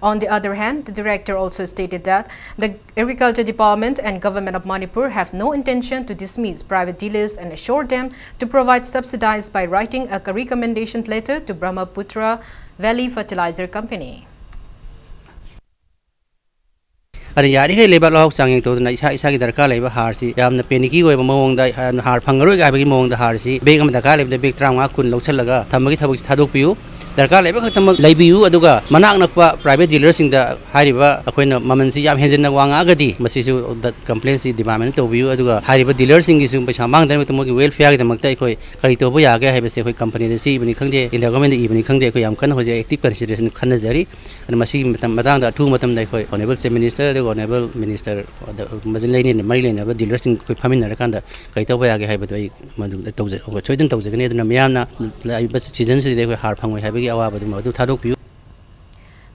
On the other hand, the director also stated that the Agriculture Department and Government of Manipur have no intention to dismiss private dealers and assured them to provide subsidies by writing a recommendation letter to Brahmaputra Valley Fertilizer Company. ꯑꯗꯨꯅ ꯌꯥꯔꯤꯈꯩ ꯂꯩꯕꯥꯛ ꯂꯩꯍꯥꯎ ꯆꯥꯡꯌꯦꯡ ꯇꯧꯗꯅ ꯏꯁꯥ ꯏꯁꯥꯒꯤ ꯗꯔꯀꯥꯔ ꯂꯩꯕ ꯍꯥꯔꯁꯤ ꯌꯥꯝꯅ ꯄꯦꯅꯤꯀꯤ ꯑꯣꯏꯕ ꯃꯑꯣꯡꯗ, ꯍꯥꯔ ꯐꯪꯉꯔꯣꯏꯒ ꯍꯥꯏꯕꯒꯤ ꯃꯑꯣꯡꯗ ꯍꯥꯔꯁꯤ ꯕꯦꯒ ꯑꯃ ꯗꯔꯀꯥꯔ ꯂꯩꯕꯗ ꯕꯦꯒ ꯇꯔꯥꯃꯉꯥ ꯀꯨꯟ ꯂꯧꯁꯤꯜꯂꯒ ꯊꯝꯕꯒꯤ ꯊꯕꯛꯁꯤ ꯊꯥꯗꯣꯛꯄꯤꯌꯨ꯫ ꯗꯔꯀꯥꯔ ꯂꯩꯕ ꯈꯛꯇꯃꯛ ꯂꯩꯕꯤꯌꯨ, ꯑꯗꯨꯒ ꯃꯅꯥꯛ ꯅꯛꯄ ꯄ꯭ꯔꯥꯏꯚꯦꯠ ꯗꯤꯂꯔꯁꯤꯡꯗ ꯍꯥꯏꯔꯤꯕ ꯑꯩꯈꯣꯏꯅ ꯃꯃꯜꯁꯤ ꯌꯥꯝ ꯍꯦꯟꯖꯤꯟꯅ ꯋꯥꯡꯉꯛꯑꯒꯗꯤ ꯃꯁꯤꯁꯨ ꯀꯝꯄ꯭ꯂꯦꯟꯁꯤ ꯗꯤꯄꯥꯔꯠꯃꯦꯟ ꯇꯧꯕꯤꯌꯨ꯫ ꯑꯗꯨꯒ ꯍꯥꯏꯔꯤꯕ ꯗꯤꯂꯔꯁꯤꯡꯒꯤꯁꯨ ꯄꯩꯁꯥ ꯃꯥꯡꯗꯅꯕ ꯃꯣꯏꯒꯤ ꯋꯦꯜꯐꯤꯌꯥꯔꯒꯤꯗꯃꯛꯇ ꯑꯩꯈꯣꯏ ꯀꯔꯤ ꯇꯧꯕ ꯌꯥꯒꯦ ꯍꯥꯏꯕꯁꯦ ꯑꯩꯈꯣꯏ ꯀꯝꯄꯅꯤꯗ ꯆꯦ ꯏꯕꯅꯤ ꯈꯪꯗꯦ, ꯏꯟꯗꯤꯌꯥ ꯒꯣꯔꯃꯦꯟꯗ ꯏꯕꯅꯤ ꯈꯪꯗꯦ, ꯑꯩꯈꯣꯏ ꯌꯥꯝ ꯀꯟꯅ ꯍꯧꯖꯤꯛ ꯑꯦꯛꯇꯤꯚ ꯀꯟꯁꯤꯗꯔꯦꯁꯟ ꯈꯟꯅꯖꯔꯤ꯫ ꯑꯗꯨꯅ ꯃꯁꯤꯒꯤ ꯃꯇꯝ ꯃꯇꯥꯡꯗ ꯑꯊꯨꯕ ꯃꯇꯝꯗ ꯑꯩꯈꯣꯏ ꯑꯣꯅꯦꯕꯜ ꯆꯤꯐ ꯃꯤꯅꯤꯁꯇꯔ ꯑꯗꯨꯒ ꯑꯣꯅꯦꯕꯜ ꯃꯤꯅꯤꯁꯇꯔ ꯃꯔꯤ ꯂꯩꯅꯕ ꯗꯤꯂꯔꯁꯤꯡ ꯑꯩꯈꯣꯏ ꯐꯝꯃꯤꯟꯅꯔꯀꯥꯟꯗ ꯀꯩ ꯇꯧꯕ ꯌꯥꯒꯦ ꯍꯥꯏꯕꯗꯨ ꯑꯩ ꯃꯗꯨ ꯇꯧꯖ-, ꯑꯩꯈꯣꯏ ꯁꯣꯏꯗꯅ ꯇꯧꯖꯒꯅꯤ꯫ ꯑꯗꯨꯅ ꯃꯤꯌꯥꯝꯅ ꯂꯥꯛꯏꯕ ꯁꯤꯖꯟꯁꯤꯗꯗꯤ ꯑꯩꯈꯣꯏ ꯍꯥꯔ ꯐꯪꯉꯣꯏ ꯍꯥꯏꯕꯒꯤ ꯑꯋꯥꯕꯗꯨ ꯃꯗꯨ ꯊꯥꯗꯣꯛꯄꯤꯌꯨ꯫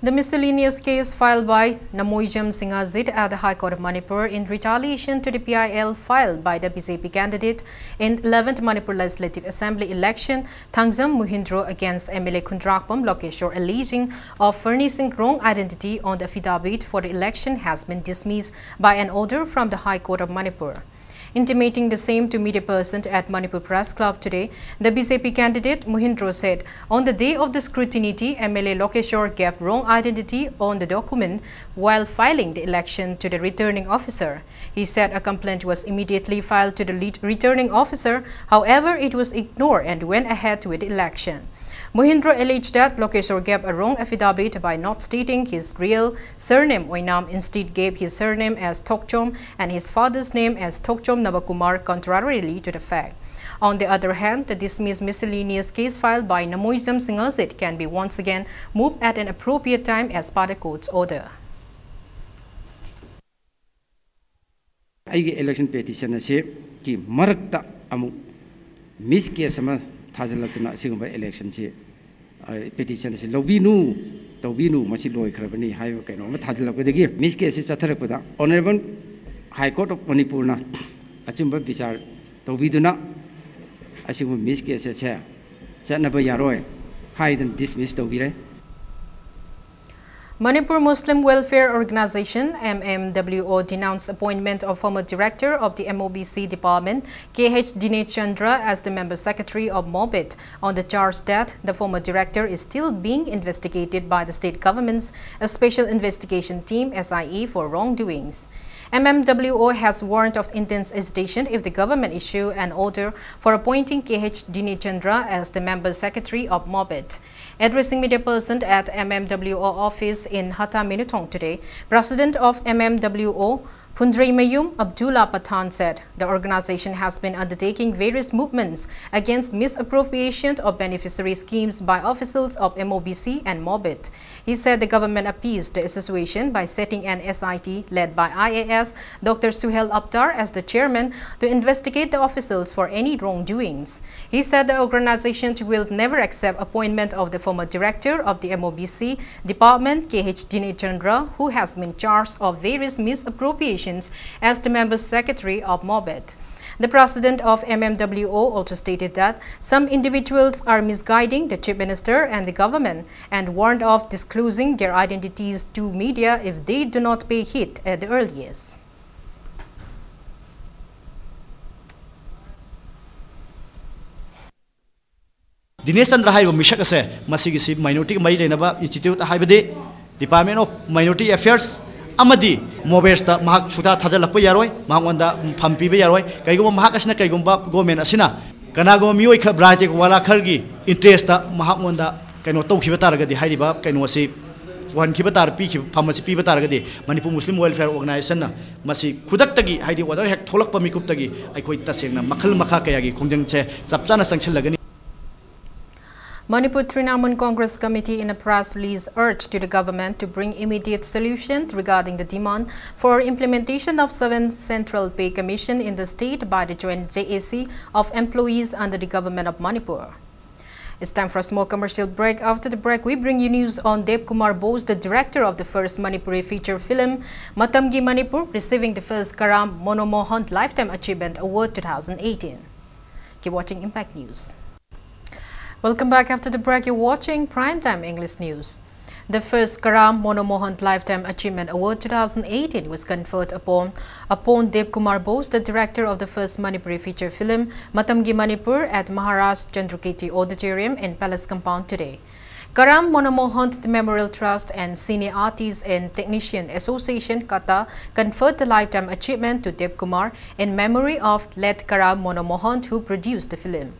The miscellaneous case filed by Namoijam Singh Ajit at the High Court of Manipur in retaliation to the P I L filed by the B J P candidate in eleventh Manipur Legislative Assembly election, Thangjam Mohindro against M L A Khundrakpam Lokeshwar, alleging of furnishing wrong identity on the affidavit for the election, has been dismissed by an order from the High Court of Manipur. Intimating the same to media person at Manipur Press Club today, the B J P candidate Mohindro said on the day of the scrutiny, M L A Lokeshwar gave wrong identity on the document while filing the election to the returning officer. He said a complaint was immediately filed to the lead returning officer. However, it was ignored and went ahead with the election. Mohindro alleged that Lokeshwar gave a wrong affidavit by not stating his real surname Oinam, instead gave his surname as Thokchom and his father's name as Thokchom Nabakumar, contrarily to the fact. On the other hand, the dismissed miscellaneous case filed by Namoijam Singh Ajit can be once again moved at an appropriate time as per the court's order. ꯑꯩꯒꯤ election petition ꯑꯁꯤꯒꯤ ꯃꯔꯛꯇ ꯑꯃꯨꯛ miss case ꯑꯃ ꯊꯥꯖꯤꯜꯂꯛꯇꯨꯅ ꯑꯁꯤꯒꯨꯝꯕ election ꯁꯤ, ꯑ, petition ꯑꯁꯤ ꯂꯧꯕꯤꯅꯨ, ꯇꯧꯕꯤꯅꯨ, ꯃꯁꯤ ꯂꯣꯏꯈ꯭ꯔꯕꯅꯤ ꯍꯥꯏꯕ ꯀꯩꯅꯣ ꯑꯃ ꯊꯥꯖꯤꯜꯂꯛꯄꯗꯒꯤ miss case ꯑꯁꯤ ꯆꯠꯊꯔꯛꯄꯗ Honourable High Court of ꯃꯅꯤꯄꯨꯔꯅ ꯑꯆꯨꯝꯕ ꯕꯤꯆꯥꯔ ꯇꯧꯕꯤꯗꯨꯅ ꯑꯁꯤꯒꯨꯝꯕ miss case ꯑꯁꯦ ꯆꯠꯅꯕ ꯌꯥꯔꯣꯏ ꯍꯥꯏꯗꯨꯅ dismiss ꯇꯧꯕꯤꯔꯦ꯫ Manipur Muslim Welfare Organization, M M W O, denounced appointment of former director of the M O B C department, K H Dinesh Chandra, as the member secretary of MOBIT on the charge that the former director is still being investigated by the state government's Special Investigation Team, S I E, for wrongdoings. M M W O has warned of intense agitation if the government issue an order for appointing K H Dinesh Chandra as the member secretary of MOBIT. Addressing media person at M M W O office in Hatta Minutong today, President of M M W O, Phundreimayum Abdullah Pathan, said the organization has been undertaking various movements against misappropriation of beneficiary schemes by officials of M O B C and MOBIT. He said the government appeased the situation by setting an S I T led by I A S Doctor Suhel Aptar as the chairman to investigate the officials for any wrongdoings. He said the organization will never accept appointment of the former director of the M O B C department, K H Dinesh Chandra, who has been charged of various misappropriations as the member secretary of MOBIT. The president of M M W O also stated that some individuals are misguiding the chief minister and the government and warned of disclosing their identities to media if they do not pay heed at the earliest. ꯗꯤꯅꯦꯁ ꯆꯟꯗ꯭ꯔ ꯍꯥꯏꯔꯤꯕ ꯃꯤꯁꯛ ꯑꯁꯦ ꯃꯁꯤꯒꯤꯁꯤ minority ꯒ ꯃꯔꯤ ꯂꯩꯅꯕ institute ꯍꯥꯏꯕꯗꯤ Department of Minority Affairs ꯑꯃꯗꯤ MOBIT ꯇ ꯃꯍꯥꯛ ꯁꯨꯛꯊꯥ ꯊꯥꯖꯤꯜꯂꯛꯄ ꯌꯥꯔꯣꯏ, ꯃꯉꯣꯟꯗ ꯐꯝ ꯄꯤꯕ ꯌꯥꯔꯣꯏ꯫ ꯀꯩꯒꯨꯝꯕ ꯃꯍꯥꯛ ꯑꯁꯤꯅ ꯀꯩꯒꯨꯝꯕ government ꯑꯁꯤꯅ ꯀꯅꯥꯒꯨꯝꯕ ꯃꯤꯑꯣꯏ ꯈꯔ, ꯕ꯭ꯔꯥꯏꯇꯦꯛ ꯋꯥꯂꯥ ꯈꯔꯒꯤ interest ꯇ ꯃꯍꯥꯛꯉꯣꯟꯗ ꯀꯩꯅꯣ ꯇꯧꯈꯤꯕ ꯇꯥꯔꯒꯗꯤ, ꯍꯥꯏꯔꯤꯕ ꯀꯩꯅꯣ ꯑꯁꯤ ꯋꯥꯍꯟꯈꯤꯕ ꯇꯥꯔ-, ꯄꯤꯈꯤꯕ, ꯐꯝ ꯑꯁꯤ ꯄꯤꯕ ꯇꯥꯔꯒꯗꯤ Manipur Muslim Welfare Organization ꯅ ꯃꯁꯤ ꯈꯨꯗꯛꯇꯒꯤ, ꯍꯥꯏꯗꯤ order ꯍꯦꯛ ꯊꯣꯛꯂꯛꯄ ꯃꯤꯀꯨꯞꯇꯒꯤ ꯑꯩꯈꯣꯏ ꯇꯁꯦꯡꯅ ꯃꯈꯜ ꯃꯈꯥ ꯀꯌꯥꯒꯤ ꯈꯣꯡꯖꯪꯁꯦ ꯆꯞ ꯆꯥꯅ ꯆꯪꯁꯤꯜꯂꯒꯅꯤ꯫ Manipur Trinamool Congress Committee in a press release urged to the government to bring immediate solution regarding the demand for implementation of seven Central Pay Commission in the state by the Joint J A C of employees under the government of Manipur. It's time for a small commercial break. After the break, we bring you news on Dev Kumar Bose, the director of the first Manipuri feature film Matamgi Manipur, receiving the first Karam Manomohan Lifetime Achievement Award two thousand eighteen. Keep watching Impact News. Welcome back. After the break, you're watching Primetime English News. The first Karam Manomohan Lifetime Achievement Award two thousand eighteen was conferred upon upon Dev Kumar Bose, the director of the first Manipuri feature film Matamgi Manipur, at Maharaj Chandrakirti Auditorium in Palace Compound today. Karam Manomohan Memorial Trust and Cine Artists and Technician Association, Kata, conferred the lifetime achievement to Dev Kumar in memory of late Karam Manomohan, who produced the film.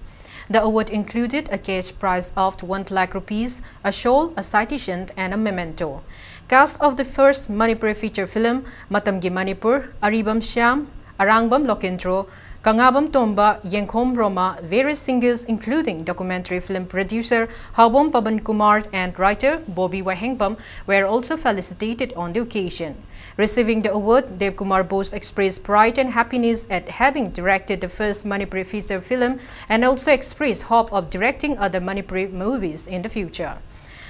The award included a cash prize of one lakh rupees, a shawl, a citation, and a memento. Cast of the first Manipuri feature film, Matamgi Manipur, Aribam Shyam, Arangbam Lokendro, Kangabam Tomba, Yengkhom Roma, various singers, including documentary film producer Haobom Paban Kumar and writer Bobby Wahengbam, were also felicitated on the occasion. Receiving the award, Dev Kumar Bose expressed pride and happiness at having directed the first Manipuri feature film and also expressed hope of directing other Manipuri movies in the future.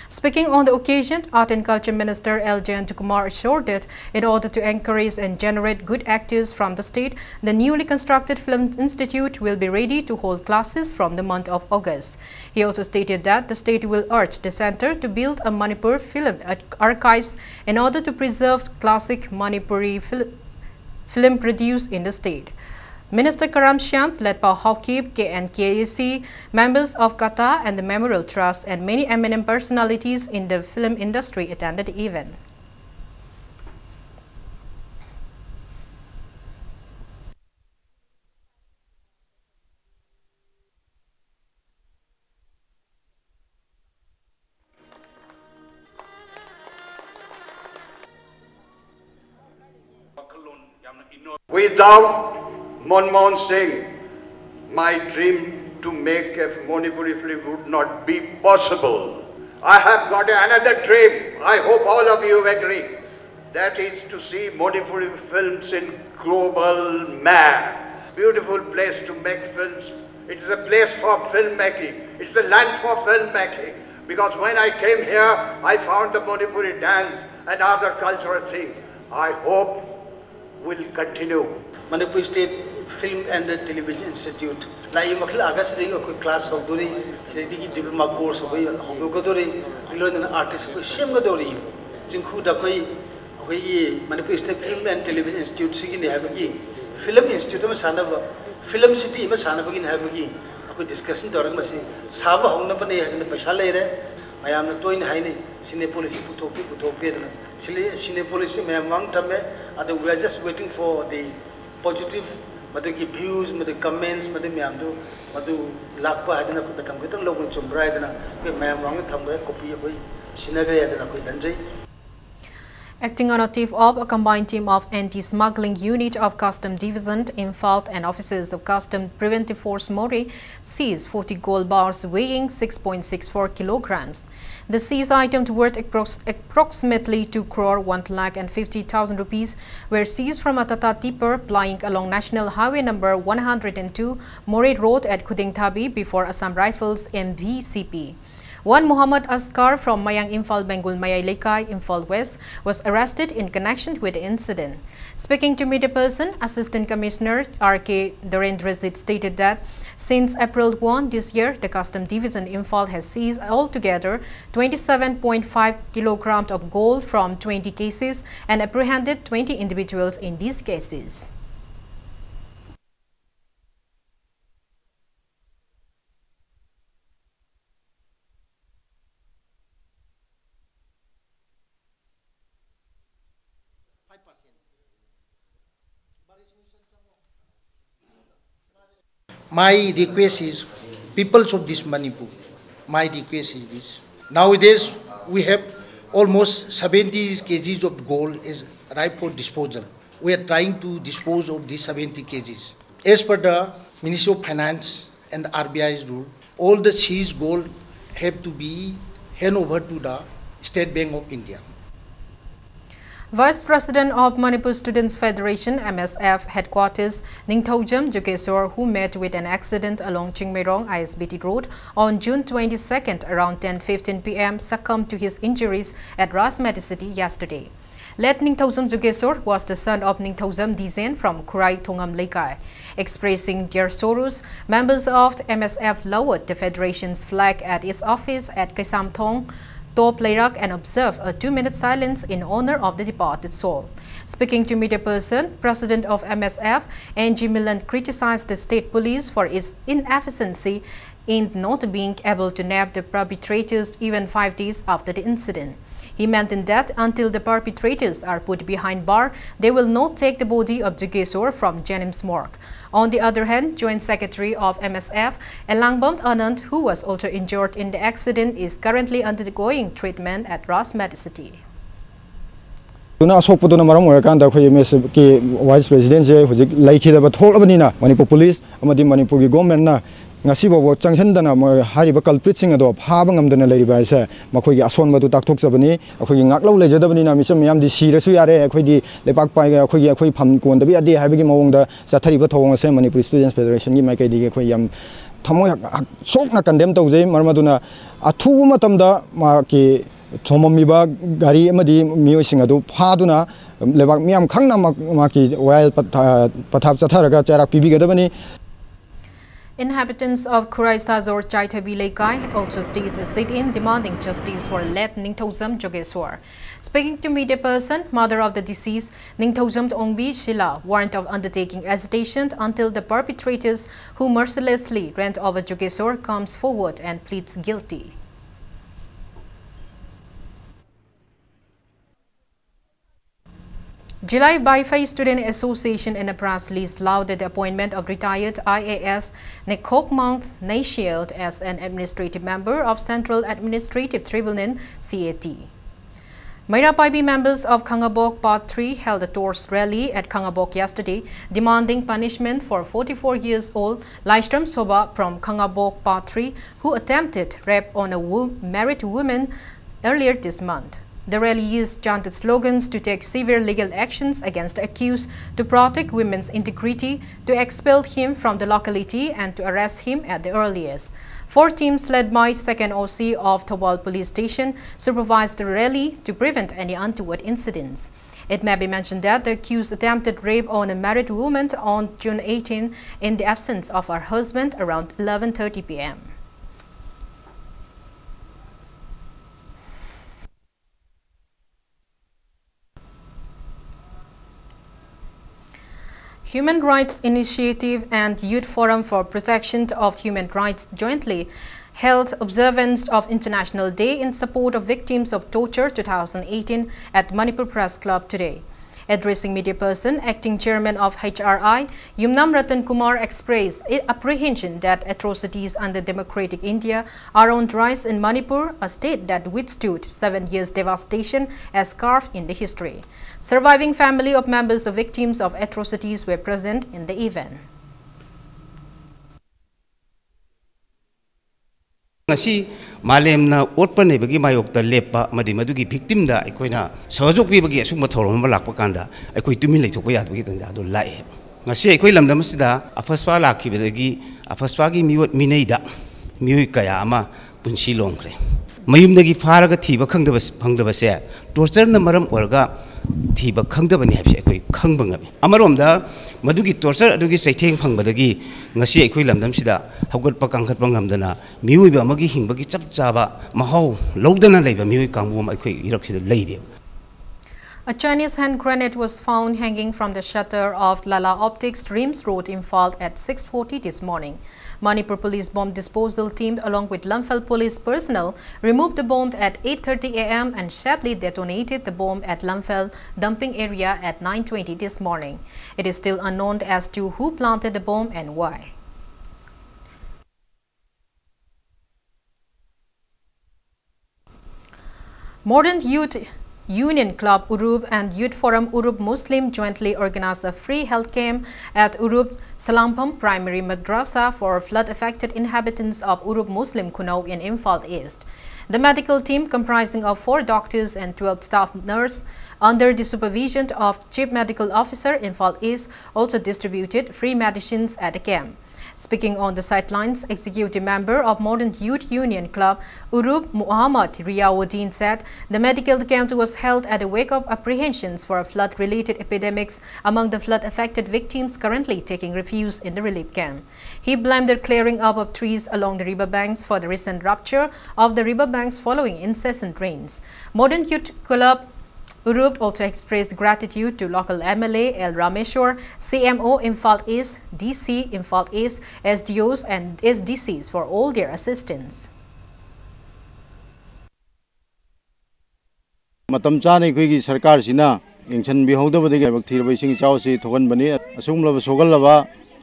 Speaking on the occasion, Art and Culture Minister L Jayantakumar assured that in order to encourage and generate good actors from the state, the newly constructed Film Institute will be ready to hold classes from the month of August. He also stated that the state will urge the center to build a Manipur film ar- archives in order to preserve classic Manipuri fil- film produced in the state. Minister Karam Shyam, Letpao Haokip, K N K A C, members of Kata and the Memorial Trust, and many eminent personalities in the film industry attended the event. Without Manmohan Singh, my dream To make a Manipuri film would not be possible. I have got another dream. I hope all of you agree. That is to see Manipuri films in global map. Beautiful place to make films. It's a place for filmmaking. It's a land for filmmaking. Because when I came here, I found the Manipuri dance and other cultural things. I hope will continue. Manipur State Film and Television Institute. Lai makhala August ding akoi class hogdori, sidi diploma course akoi hogdori, ilon artist akoi sem gadori. Jingkhu da koi, akoi Manipur State Film and Television Institute sigi ne habagi, film institute ma sana ba, film city ma sana bagi ne habagi, akoi discussion dorang masi, saba hong na pa ne hadin paisa le re, mayam na toi ne hai ne, sine policy puthok pi puthok de na. Sili, sine policy mayam wang tam e, ado we are just waiting for the positive, ꯃꯗꯨꯒꯤ views, ꯃꯗꯨꯒꯤ comments, ꯃꯗꯨ ꯃꯌꯥꯝꯗꯨ, ꯃꯗꯨ ꯂꯥꯛꯄ ꯍꯥꯏꯗꯅ ꯑꯩꯈꯣꯏ ꯃꯇꯝ ꯈꯤꯇꯪ ꯂꯧꯕꯅ ꯆꯨꯝꯕ꯭ꯔꯥ ꯍꯥꯏꯗꯅ ꯑꯩꯈꯣꯏ ꯃꯌꯥꯝ ꯃꯃꯥꯡꯗ ꯊꯝꯈ꯭ꯔꯦ, copy ꯑꯩꯈꯣꯏ ꯁꯤꯟꯅꯈ꯭ꯔꯦ ꯍꯥꯏꯗꯅ ꯑꯩꯈꯣꯏ ꯈꯟꯖꯩ꯫ Acting on a tip of a combined team of Anti-Smuggling Unit of Custom Division, Imphal, and officers of Custom Preventive Force Moreh seized forty gold bars weighing six point six four kilograms. The seized items worth approx- approximately two crore one lakh and fifty thousand rupees were seized from a Tata tipper plying along National Highway number one hundred and two, Moreh Road at Khudengthabi before Assam Rifles M V C P. One Muhammad Askar from Mayang Imphal Bengul Mayai Leikai, Imphal West, was arrested in connection with the incident. Speaking to media person, Assistant Commissioner R K Dorendrajit stated that since April one this year, the Custom Division Imphal has seized altogether twenty-seven point five kilograms of gold from twenty cases and apprehended twenty individuals in these cases. My request is, peoples of this Manipur, my request is this. Nowadays, we have almost seventy kgs of gold is ripe for disposal. We are trying to dispose of these seventy kgs. As per the Ministry of Finance, and the R B I's rule, all the seized gold have to be hand over to the State Bank of India. Vice President of Manipur Students Federation, M S F, headquarters, Ningthoujam Jogeshwar, who met with an accident along Chingmeirong I S B T road on June twenty-second around ten fifteen p m, succumbed to his injuries at Razmedicity yesterday. Late Ningthoujam Jogeshwar was the son of Ningthoujam Dizen from Khurai Thongam Leikai. Expressing their sorrows, members of the M S F lowered the federation's flag at its office at Kaisamthong, Top Leirak, and observed a two-minute silence in honor of the departed soul. Speaking to media person, President of M S F, N G Milan criticized the state police for its inefficiency in not being able to nab the perpetrators even five days after the incident. He maintained that until the perpetrators are put behind bar, they will not take the body of Jogeshwar from Jennings morgue. On the other hand, Joint Secretary of M S F, Elangbam Anand, who was also injured in the accident, is currently undergoing treatment at Razmedicity. ꯑꯗꯨꯅ ꯑꯁꯣꯛꯄꯗꯨꯅ ꯃꯔꯝ ꯑꯣꯏꯔꯀꯥꯟꯗ ꯑꯩꯈꯣꯏ M S Fꯀꯤ Vice Presidentꯁꯦ ꯍꯧꯖꯤꯛ ꯂꯩꯈꯤꯗꯕ ꯊꯣꯛꯂꯕꯅꯤꯅ, Manipur police ꯑꯃꯗꯤ ꯃꯅꯤꯄꯨꯔꯒꯤ ꯒꯣꯔꯃꯦꯟꯅ ꯉꯁꯤ ꯐꯥꯎꯕ ꯆꯪꯁꯤꯟꯗꯅ ꯃꯣꯏ ꯍꯥꯏꯔꯤꯕ culpritꯁꯤꯡ ꯑꯗꯣ ꯐꯥꯕ ꯉꯝꯗꯅ ꯂꯩꯔꯤꯕ ꯍꯥꯏꯁꯦ ꯃꯈꯣꯏꯒꯤ ꯑꯁꯣꯟꯕꯗꯨ ꯇꯥꯛꯊꯣꯛꯆꯕꯅꯤ꯫ ꯑꯩꯈꯣꯏꯒꯤ ꯉꯥꯛꯂꯧ ꯂꯩꯖꯗꯕꯅꯤꯅ ꯃꯤꯆꯝ ꯃꯤꯌꯥꯝꯗꯤ ꯁꯤꯔꯁꯨ ꯌꯥꯔꯦ, ꯑꯩꯈꯣꯏꯗꯤ ꯂꯩꯄꯥꯛ ꯄꯥꯏ-, ꯑꯩꯈꯣꯏꯒꯤ, ꯑꯩꯈꯣꯏ ꯐꯝ ꯀꯣꯟꯗꯕ ꯌꯥꯗꯦ ꯍꯥꯏꯕꯒꯤ ꯃꯑꯣꯡꯗ ꯆꯠꯊꯔꯤꯕ ꯊꯧꯑꯣꯡ ꯑꯁꯦ ꯃꯅꯤꯄꯨꯔꯤ Students Federationꯒꯤ ꯃꯥꯏꯀꯩꯗꯒꯤ ꯑꯩꯈꯣꯏ ꯌꯥꯝ ꯊꯃꯣꯏ ꯍꯛ-, ꯍꯛ-, ꯁꯣꯛꯅ condemn ꯇꯧꯖꯩ꯫ ꯃꯔꯝ ꯑꯗꯨꯅ ꯑꯊꯨꯕ ꯃꯇꯝꯗ ꯃꯍꯥꯛꯀꯤ ꯊꯣꯝꯃꯝꯃꯤꯕ ꯒꯥꯔꯤ ꯑꯃꯗꯤ ꯃꯤꯑꯣꯏꯁꯤꯡ ꯑꯗꯨ ꯐꯥꯗꯨꯅ ꯂꯩꯕꯥꯛ ꯃꯤꯌꯥꯝ ꯈꯪꯅ ꯃꯍꯥꯛ-, ꯃꯍꯥꯛꯀꯤ ꯋꯥꯌꯦꯜ ꯄꯊꯥ-, ꯄꯊꯥꯞ ꯆꯠꯊꯔꯒ ꯆꯩꯔꯥꯛ ꯄꯤꯕꯤꯒꯗꯕꯅꯤ꯫ Inhabitants of Khurai Sajor Chaithabi Leikai also staged a sit-in demanding justice for late Ningthoujam Jogeshwar. Speaking to media person, mother of the deceased, Ningthoujam Ongbi Shila, warned of undertaking agitation until the perpetrators who mercilessly ran over Jogeshwar comes forward and pleads guilty. Jilai Baifei Student Association in a press release lauded the appointment of retired I A S Nekhokmang Neishield as an administrative member of Central Administrative Tribunal, C A T. Meira Paibi members of Khangabok Part three held a torch rally at Khangabok yesterday, demanding punishment for forty-four years old Laishram Soba from Khangabok Part three, who attempted rape on a wo-, married woman earlier this month. The rally used chanted slogans to take severe legal actions against the accused, to protect women's integrity, to expel him from the locality, and to arrest him at the earliest. Four teams led by second O C of Thoubal Police Station supervised the rally to prevent any untoward incidents. It may be mentioned that the accused attempted rape on a married woman on June eighteen in the absence of her husband around eleven thirty P M. Human Rights Initiative and Youth Forum for Protection of Human Rights jointly held observance of International Day in Support of Victims of Torture two thousand eighteen at Manipur Press Club today. Addressing media person, acting chairman of H R I, Yumnam Ratan Kumar expressed i-, apprehension that atrocities under democratic India are on the rise in Manipur, a state that withstood seven years devastation as carved in the history. Surviving family of members of victims of atrocities were present in the event. ꯉꯁꯤ ꯃꯥꯂꯦꯝꯅ ꯑꯣꯠꯄ ꯅꯩꯕꯒꯤ ꯃꯥꯌꯣꯛꯇ ꯂꯦꯞꯄ ꯑꯃꯗꯤ ꯃꯗꯨꯒꯤ ꯚꯤꯛꯇꯤꯝꯗ ꯑꯩꯈꯣꯏꯅ ꯁꯍꯖꯣꯛ ꯄꯤꯕꯒꯤ ꯑꯁꯨꯝꯕ ꯊꯧꯔꯝ ꯑꯃ ꯂꯥꯛꯄ ꯀꯥꯟꯗ ꯑꯩꯈꯣꯏ ꯇꯨꯃꯤꯟ ꯂꯩꯊꯣꯛꯄ ꯌꯥꯗꯕꯒꯤ ꯇꯥꯟꯖꯥ ꯑꯗꯨ ꯂꯥꯛꯑꯦ꯫ ꯉꯁꯤ ꯑꯩꯈꯣꯏ ꯂꯝꯗꯝ ꯑꯁꯤꯗ ꯑꯐꯁꯄꯥ ꯂꯥꯛꯈꯤꯕꯗꯒꯤ ꯑꯐꯁꯄꯥꯒꯤ ꯃꯤꯑꯣꯠ ꯃꯤꯅꯩꯗ ꯃꯤꯑꯣꯏ ꯀꯌꯥ ꯑꯃ ꯄꯨꯟꯁꯤ ꯂꯣꯝꯈ꯭ꯔꯦ꯫ ꯃꯌꯨꯝꯗꯒꯤ ꯐꯥꯔꯒ ꯊꯤꯕ ꯈꯪꯗꯕ, ꯐꯪꯗꯕꯁꯦ ꯇꯣꯔꯆꯔꯅ ꯃꯔꯝ ꯑꯣꯏꯔꯒ ꯊꯤꯕ ꯈꯪꯗꯕꯅꯤ ꯍꯥꯏꯕꯁꯦ ꯑꯩꯈꯣꯏ ꯈꯪꯕ ꯉꯝꯃꯤ꯫ ꯑꯃꯔꯣꯝꯗ ꯃꯗꯨꯒꯤ ꯇꯣꯔꯆꯔ ꯑꯗꯨꯒꯤ ꯆꯩꯊꯦꯡ ꯐꯪꯕꯗꯒꯤ ꯉꯁꯤ ꯑꯩꯈꯣꯏ ꯂꯝꯗꯝꯁꯤꯗ ꯍꯧꯒꯠꯄ ꯀꯥꯡꯈꯠꯄ ꯉꯝꯗꯅ ꯃꯤꯑꯣꯏꯕ ꯑꯃꯒꯤ ꯍꯤꯡꯕꯒꯤ ꯆꯞ ꯆꯥꯕ ꯃꯍꯥꯎ ꯂꯧꯗꯅ ꯂꯩꯕ ꯃꯤꯑꯣꯏ ꯀꯥꯡꯕꯨ ꯑꯃ ꯑꯩꯈꯣꯏ ꯏꯔꯛꯁꯤꯗ ꯂꯩꯔꯦꯕ꯫ A Chinese hand grenade was found hanging from the shutter of Lala Optics, Rims Road, Imphal at six forty this morning. Manipur Police bomb disposal team along with Lamphel Police personnel removed the bomb at eight thirty A M and sharply detonated the bomb at Lamphel dumping area at nine twenty this morning. It is still unknown as to who planted the bomb and why. Modern youth Union Club Urup and Youth Forum Urup Muslim jointly organized a free health camp at Urup Salampam Primary Madrasa for flood-affected inhabitants of Urup Muslim Khunou in Imphal East. The medical team, comprising of four doctors and twelve staff nurses, under the supervision of Chief Medical Officer, Imphal East, also distributed free medicines at the camp. Speaking on the sidelines, Executive Member of Modern Youth Union Club, Urup Muhammad Riyauddin, said the medical camp was held at the wake of apprehensions for flood-related epidemics among the flood-affected victims currently taking refuge in the relief camp. He blamed the clearing up of trees along the river banks for the recent rupture of the river banks following incessant rains. Modern Youth Club Urup also expressed gratitude to local M L A L Rameshwar, C M O Imphal East, D C Imphal East, S D Os and S D Cs for all their assistance. ꯃꯇꯝ ꯆꯥꯅ ꯑꯩꯈꯣꯏꯒꯤ ꯁꯔꯀꯥꯔꯁꯤꯅ ꯌꯦꯡꯁꯤꯟꯕꯤꯍꯧꯗꯕꯗꯒꯤ ꯂꯥꯏꯕꯛ ꯊꯤꯔꯕ ꯏꯁꯤꯡ ꯏꯆꯥꯎ ꯑꯁꯤ ꯊꯣꯛꯍꯟꯕꯅꯤ꯫ ꯑꯁꯤꯒꯨꯝꯂꯕ ꯁꯣꯛꯍꯜꯂꯕ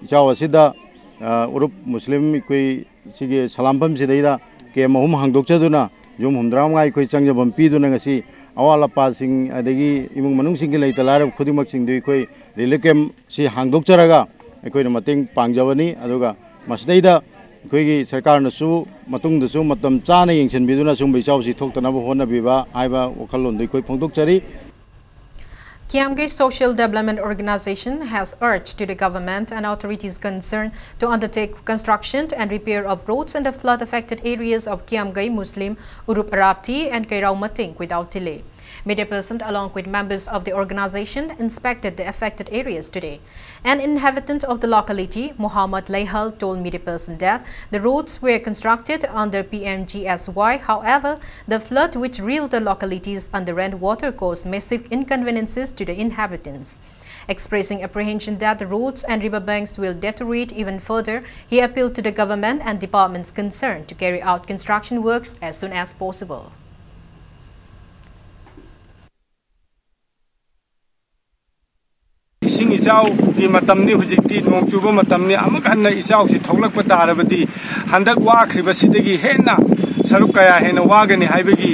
ꯏꯆꯥꯎ ꯑꯁꯤꯗ, ꯑ, ꯎꯔꯨꯞ ꯃꯨꯁꯂꯤꯝ ꯑꯩꯈꯣꯏ ꯁꯤꯒꯤ ꯁꯂꯥꯝꯐꯝꯁꯤꯗꯩꯗ ꯀꯦꯝ ꯑꯍꯨꯝ ꯍꯥꯡꯗꯣꯛꯆꯗꯨꯅ, ꯌꯨꯝ ꯍꯨꯝꯗ꯭ꯔꯥꯃꯉꯥ ꯑꯩꯈꯣꯏ ꯆꯪꯖꯐꯝ ꯄꯤꯗꯨꯅ, ꯉꯁꯤ ꯑꯋꯥꯠ ꯑꯄꯥꯁꯤꯡ ꯑꯗꯒꯤ ꯏꯃꯨꯡ ꯃꯅꯨꯡꯁꯤꯡꯒꯤ ꯂꯩꯇ ꯂꯥꯏꯔꯕ ꯈꯨꯗꯤꯡꯃꯛꯁꯤꯡꯗꯨ ꯑꯩꯈꯣꯏ ꯔꯤꯂꯤꯐ ꯀꯦꯝꯁꯤ ꯍꯥꯡꯗꯣꯛꯆꯔꯒ ꯑꯩꯈꯣꯏꯅ ꯃꯇꯦꯡ ꯄꯥꯡꯖꯕꯅꯤ꯫ ꯑꯗꯨꯒ ꯃꯁꯤꯗꯩꯗ ꯑꯩꯈꯣꯏꯒꯤ ꯁꯔꯀꯥꯔꯅꯁꯨ ꯃꯇꯨꯡꯗꯁꯨ ꯃꯇꯝ ꯆꯥꯅ ꯌꯦꯡꯁꯤꯟꯕꯤꯗꯨꯅ ꯁꯨꯝꯕ ꯏꯆꯥꯎꯁꯤ ꯊꯣꯛꯇꯅꯕ ꯍꯣꯠꯅꯕꯤꯕ ꯍꯥꯏꯕ ꯋꯥꯈꯜꯂꯣꯟꯗꯨ ꯑꯩꯈꯣꯏ ꯐꯣꯡꯗꯣꯛꯆꯔꯤ꯫ Kiamgay Social Development Organization has urged to the government and authorities concerned to undertake construction and repair of roads in the flood-affected areas of Kiamgay Muslim, Urup Arapti and Keirao Mating without delay. Media person, along with members of the organization, inspected the affected areas today. An inhabitant of the locality, Muhammad Laihal, told media person that the roads were constructed under P M G S Y. However, the flood which reeled the localities underwent water caused massive inconveniences to the inhabitants. Expressing apprehension that the roads and riverbanks will deteriorate even further, he appealed to the government and departments concerned to carry out construction works as soon as possible. ꯏꯁꯤꯡ ꯏꯆꯥꯎꯒꯤ ꯃꯇꯝꯅꯤ ꯍꯧꯖꯤꯛꯇꯤ, ꯅꯣꯡ ꯆꯨꯕ ꯃꯇꯝꯅꯤ꯫ ꯑꯃꯨꯛ ꯍꯟꯅ ꯏꯆꯥꯎꯁꯤ ꯊꯣꯛꯂꯛꯄ ꯇꯥꯔꯕꯗꯤ ꯍꯟꯗꯛ ꯋꯥꯈ꯭ꯔꯤꯕꯁꯤꯗꯒꯤ ꯍꯦꯟꯅ ꯁꯔꯨꯛ ꯀꯌꯥ ꯍꯦꯟꯅ ꯋꯥꯒꯅꯤ ꯍꯥꯏꯕꯒꯤ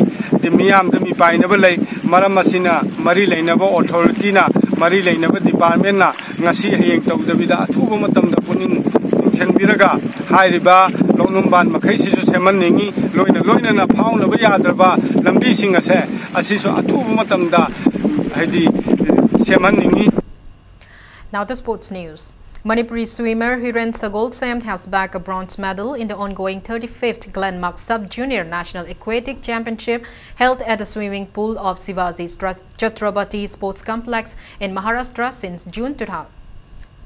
ꯃꯤꯌꯥꯝꯗ ꯃꯤꯄꯥꯏꯅꯕ ꯂꯩ꯫ ꯃꯔꯝ ꯑꯁꯤꯅ ꯃꯔꯤ ꯂꯩꯅꯕ ꯑꯣꯊꯣꯔꯤꯇꯤꯅ, ꯃꯔꯤ ꯂꯩꯅꯕ ꯗꯤꯄꯥꯔꯠꯃꯦꯟꯅ ꯉꯁꯤ ꯍꯌꯦꯡ ꯇꯧꯗꯕꯤꯗ ꯑꯊꯨꯕ ꯃꯇꯝꯗ ꯄꯨꯛꯅꯤꯡ ꯆꯤꯡꯁꯤꯟꯕꯤꯔꯒ ꯍꯥꯏꯔꯤꯕ ꯂꯧꯅꯨꯡꯕꯥꯟ ꯃꯈꯩꯁꯤꯁꯨ ꯁꯦꯝꯍꯟꯅꯤꯡꯉꯤ꯫ ꯂꯣꯏꯅ ꯂꯣꯏꯅꯅ ꯐꯥꯎꯅꯕ ꯌꯥꯗ꯭ꯔꯕ ꯂꯝꯕꯤꯁꯤꯡ ꯑꯁꯦ, ꯑꯁꯤꯁꯨ ꯑꯊꯨꯕ ꯃꯇꯝꯗ ꯍꯥꯏꯗꯤ ꯁꯦꯝꯍꯟꯅꯤꯡꯉꯤ꯫ Now the sports news. Manipuri swimmer Hiren Sagolsem has bagged a bronze medal in the ongoing thirty-fifth Glenmark Sub-Junior National Aquatic Championship held at the swimming pool of Shivaji Tra- Chhatrapati Sports Complex in Maharashtra since June two thousand,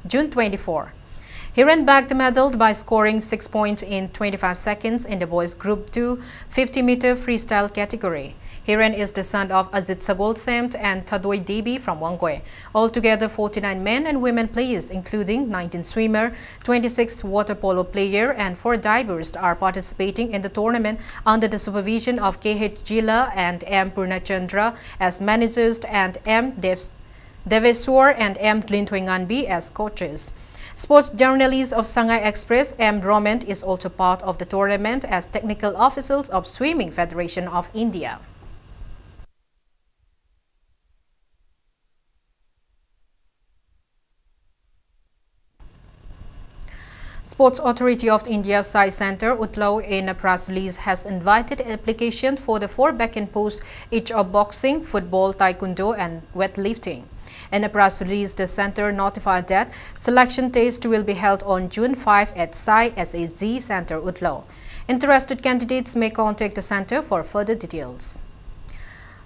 June twenty-four. Hiren bagged the medal by scoring six points in twenty-five seconds in the boys' Group two fifty meter freestyle category. Hiren is the son of Ajit Sagolsem and Thadoi Devi from Wangoi. Altogether, forty-nine men and women players, including nineteen swimmer, twenty-six water polo player, and four divers, are participating in the tournament under the supervision of K H Jila and M Purnachandra as managers and M Dev- Deveswar and M Linthuinganbi as coaches. Sports journalist of Sangai Express, M Roman, is also part of the tournament as technical officials of Swimming Federation of India. Sports Authority of India Sai Centre, Utlo, in a press release, has invited application for the four vacant posts, each of boxing, football, taekwondo, and weightlifting. In a press release, the centre notified that selection test will be held on June five at Sai S A Z Centre, Utlo. Interested candidates may contact the centre for further details.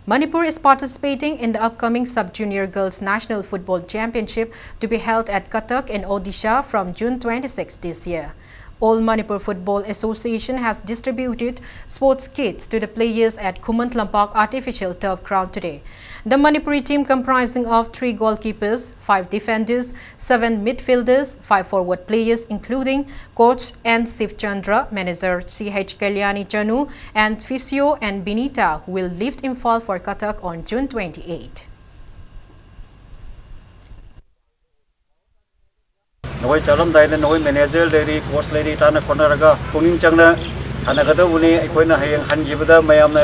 Manipur is participating in the upcoming Sub-Junior Girls National Football Championship to be held at Cuttack in Odisha from June twenty-six this year. All Manipur Football Association has distributed sports kits to the players at Khumant Lampak Artificial Turf Ground today. The Manipuri team, comprising of three goalkeepers, five defenders, seven midfielders, five forward players, including coach N Sivchandra, manager C H Kalyani Chanu, and physio and Binita, will leave Imphal for Cuttack on June twenty-eight. ꯅꯈꯣꯏ ꯆꯠꯂꯝꯗꯥꯏꯗ ꯅꯈꯣꯏ manager ꯂꯩꯔꯤ, coach ꯂꯩꯔꯤ, ꯇꯥꯟꯅ ꯈꯣꯠꯅꯔꯒ ꯄꯨꯛꯅꯤꯡ ꯆꯪꯅ ꯁꯥꯟꯅꯒꯗꯧꯕꯅꯤ꯫ ꯑꯩꯈꯣꯏꯅ ꯍꯌꯦꯡ ꯍꯟꯈꯤꯕꯗ ꯃꯌꯥꯝꯅ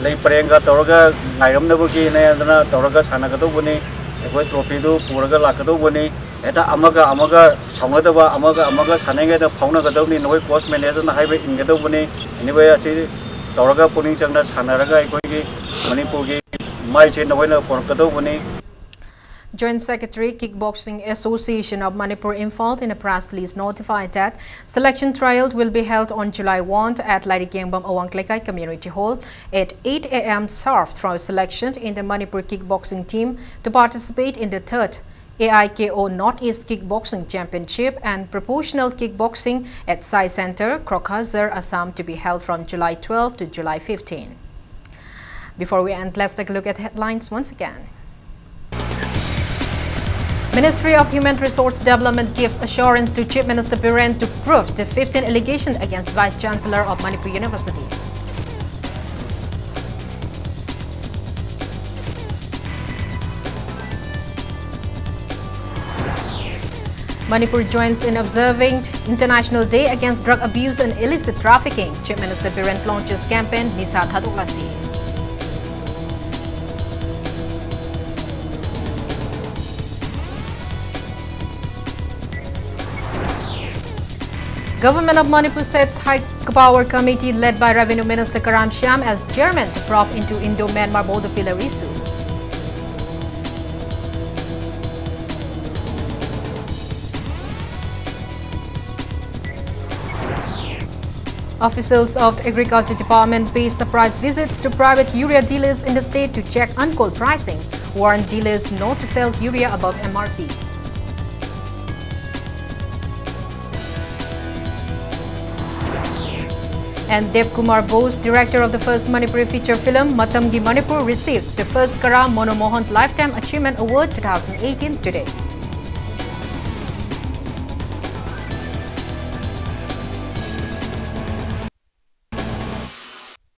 ꯂꯩ ꯄꯔꯦꯡꯒ ꯇꯧꯔꯒ ꯉꯥꯏꯔꯝꯅꯕꯒꯤꯅꯦ ꯑꯗꯨꯅ ꯇꯧꯔꯒ ꯁꯥꯟꯅꯒꯗꯧꯕꯅꯤ꯫ ꯑꯩꯈꯣꯏ ꯇ꯭ꯔꯣꯐꯤꯗꯨ ꯄꯨꯔꯒ ꯂꯥꯛꯀꯗꯧꯕꯅꯤ꯫ ꯍꯦꯛꯇ ꯑꯃꯒ ꯑꯃꯒ ꯁꯥꯎꯅꯗꯕ, ꯑꯃꯒ ꯑꯃꯒ ꯁꯥꯟꯅꯔꯤꯉꯩꯗ ꯐꯥꯎꯅꯒꯗꯧꯕꯅꯤ꯫ ꯅꯈꯣꯏ ꯀꯣꯆ ꯃꯦꯅꯦꯖꯔꯅ ꯍꯥꯏꯕ ꯏꯟꯒꯗꯧꯕꯅꯤ꯫ ꯑꯦꯅꯤꯋꯦ, ꯑꯁꯤ ꯇꯧꯔꯒ ꯄꯨꯛꯅꯤꯡ ꯆꯪꯅ ꯁꯥꯟꯅꯔꯒ ꯑꯩꯈꯣꯏꯒꯤ ꯃꯅꯤꯄꯨꯔꯒꯤ ꯃꯥꯏꯁꯦ ꯅꯈꯣꯏꯅ ꯄꯨꯔꯛꯀꯗꯧꯕꯅꯤ꯫ Joint Secretary, Kickboxing Association of Manipur, Imphal, in a press release notified that selection trial will be held on July one at Lairikyembam Awang Lekai Community Hall at eight a m sharp for selection in the Manipur kickboxing team to participate in the third A I K O Northeast Kickboxing Championship and Proportional Kickboxing at Sai Center, Kokrajhar, Assam, to be held from July twelve to July fifteen. Before we end, let's take a look at headlines once again. Ministry of Human Resource Development gives assurance to Chief Minister Biren to prove the fifteen allegations against Vice Chancellor of Manipur University. Manipur joins in observing International Day Against Drug Abuse and Illicit Trafficking. Chief Minister Biren launches campaign Nisa Thadoklasi. Government of Manipur sets High Power Committee led by Revenue Minister Karam Shyam as chairman to probe into Indo-Myanmar border pillar issue. Officials of the Agriculture Department pay surprise visits to private urea dealers in the state to check uncoal pricing, warn dealers not to sell urea above M R P. And Dev Kumar Bose, director of the first Manipuri feature film Matamgi Manipur, receives the first Kara Mono Mohan Lifetime Achievement Award twenty eighteen today.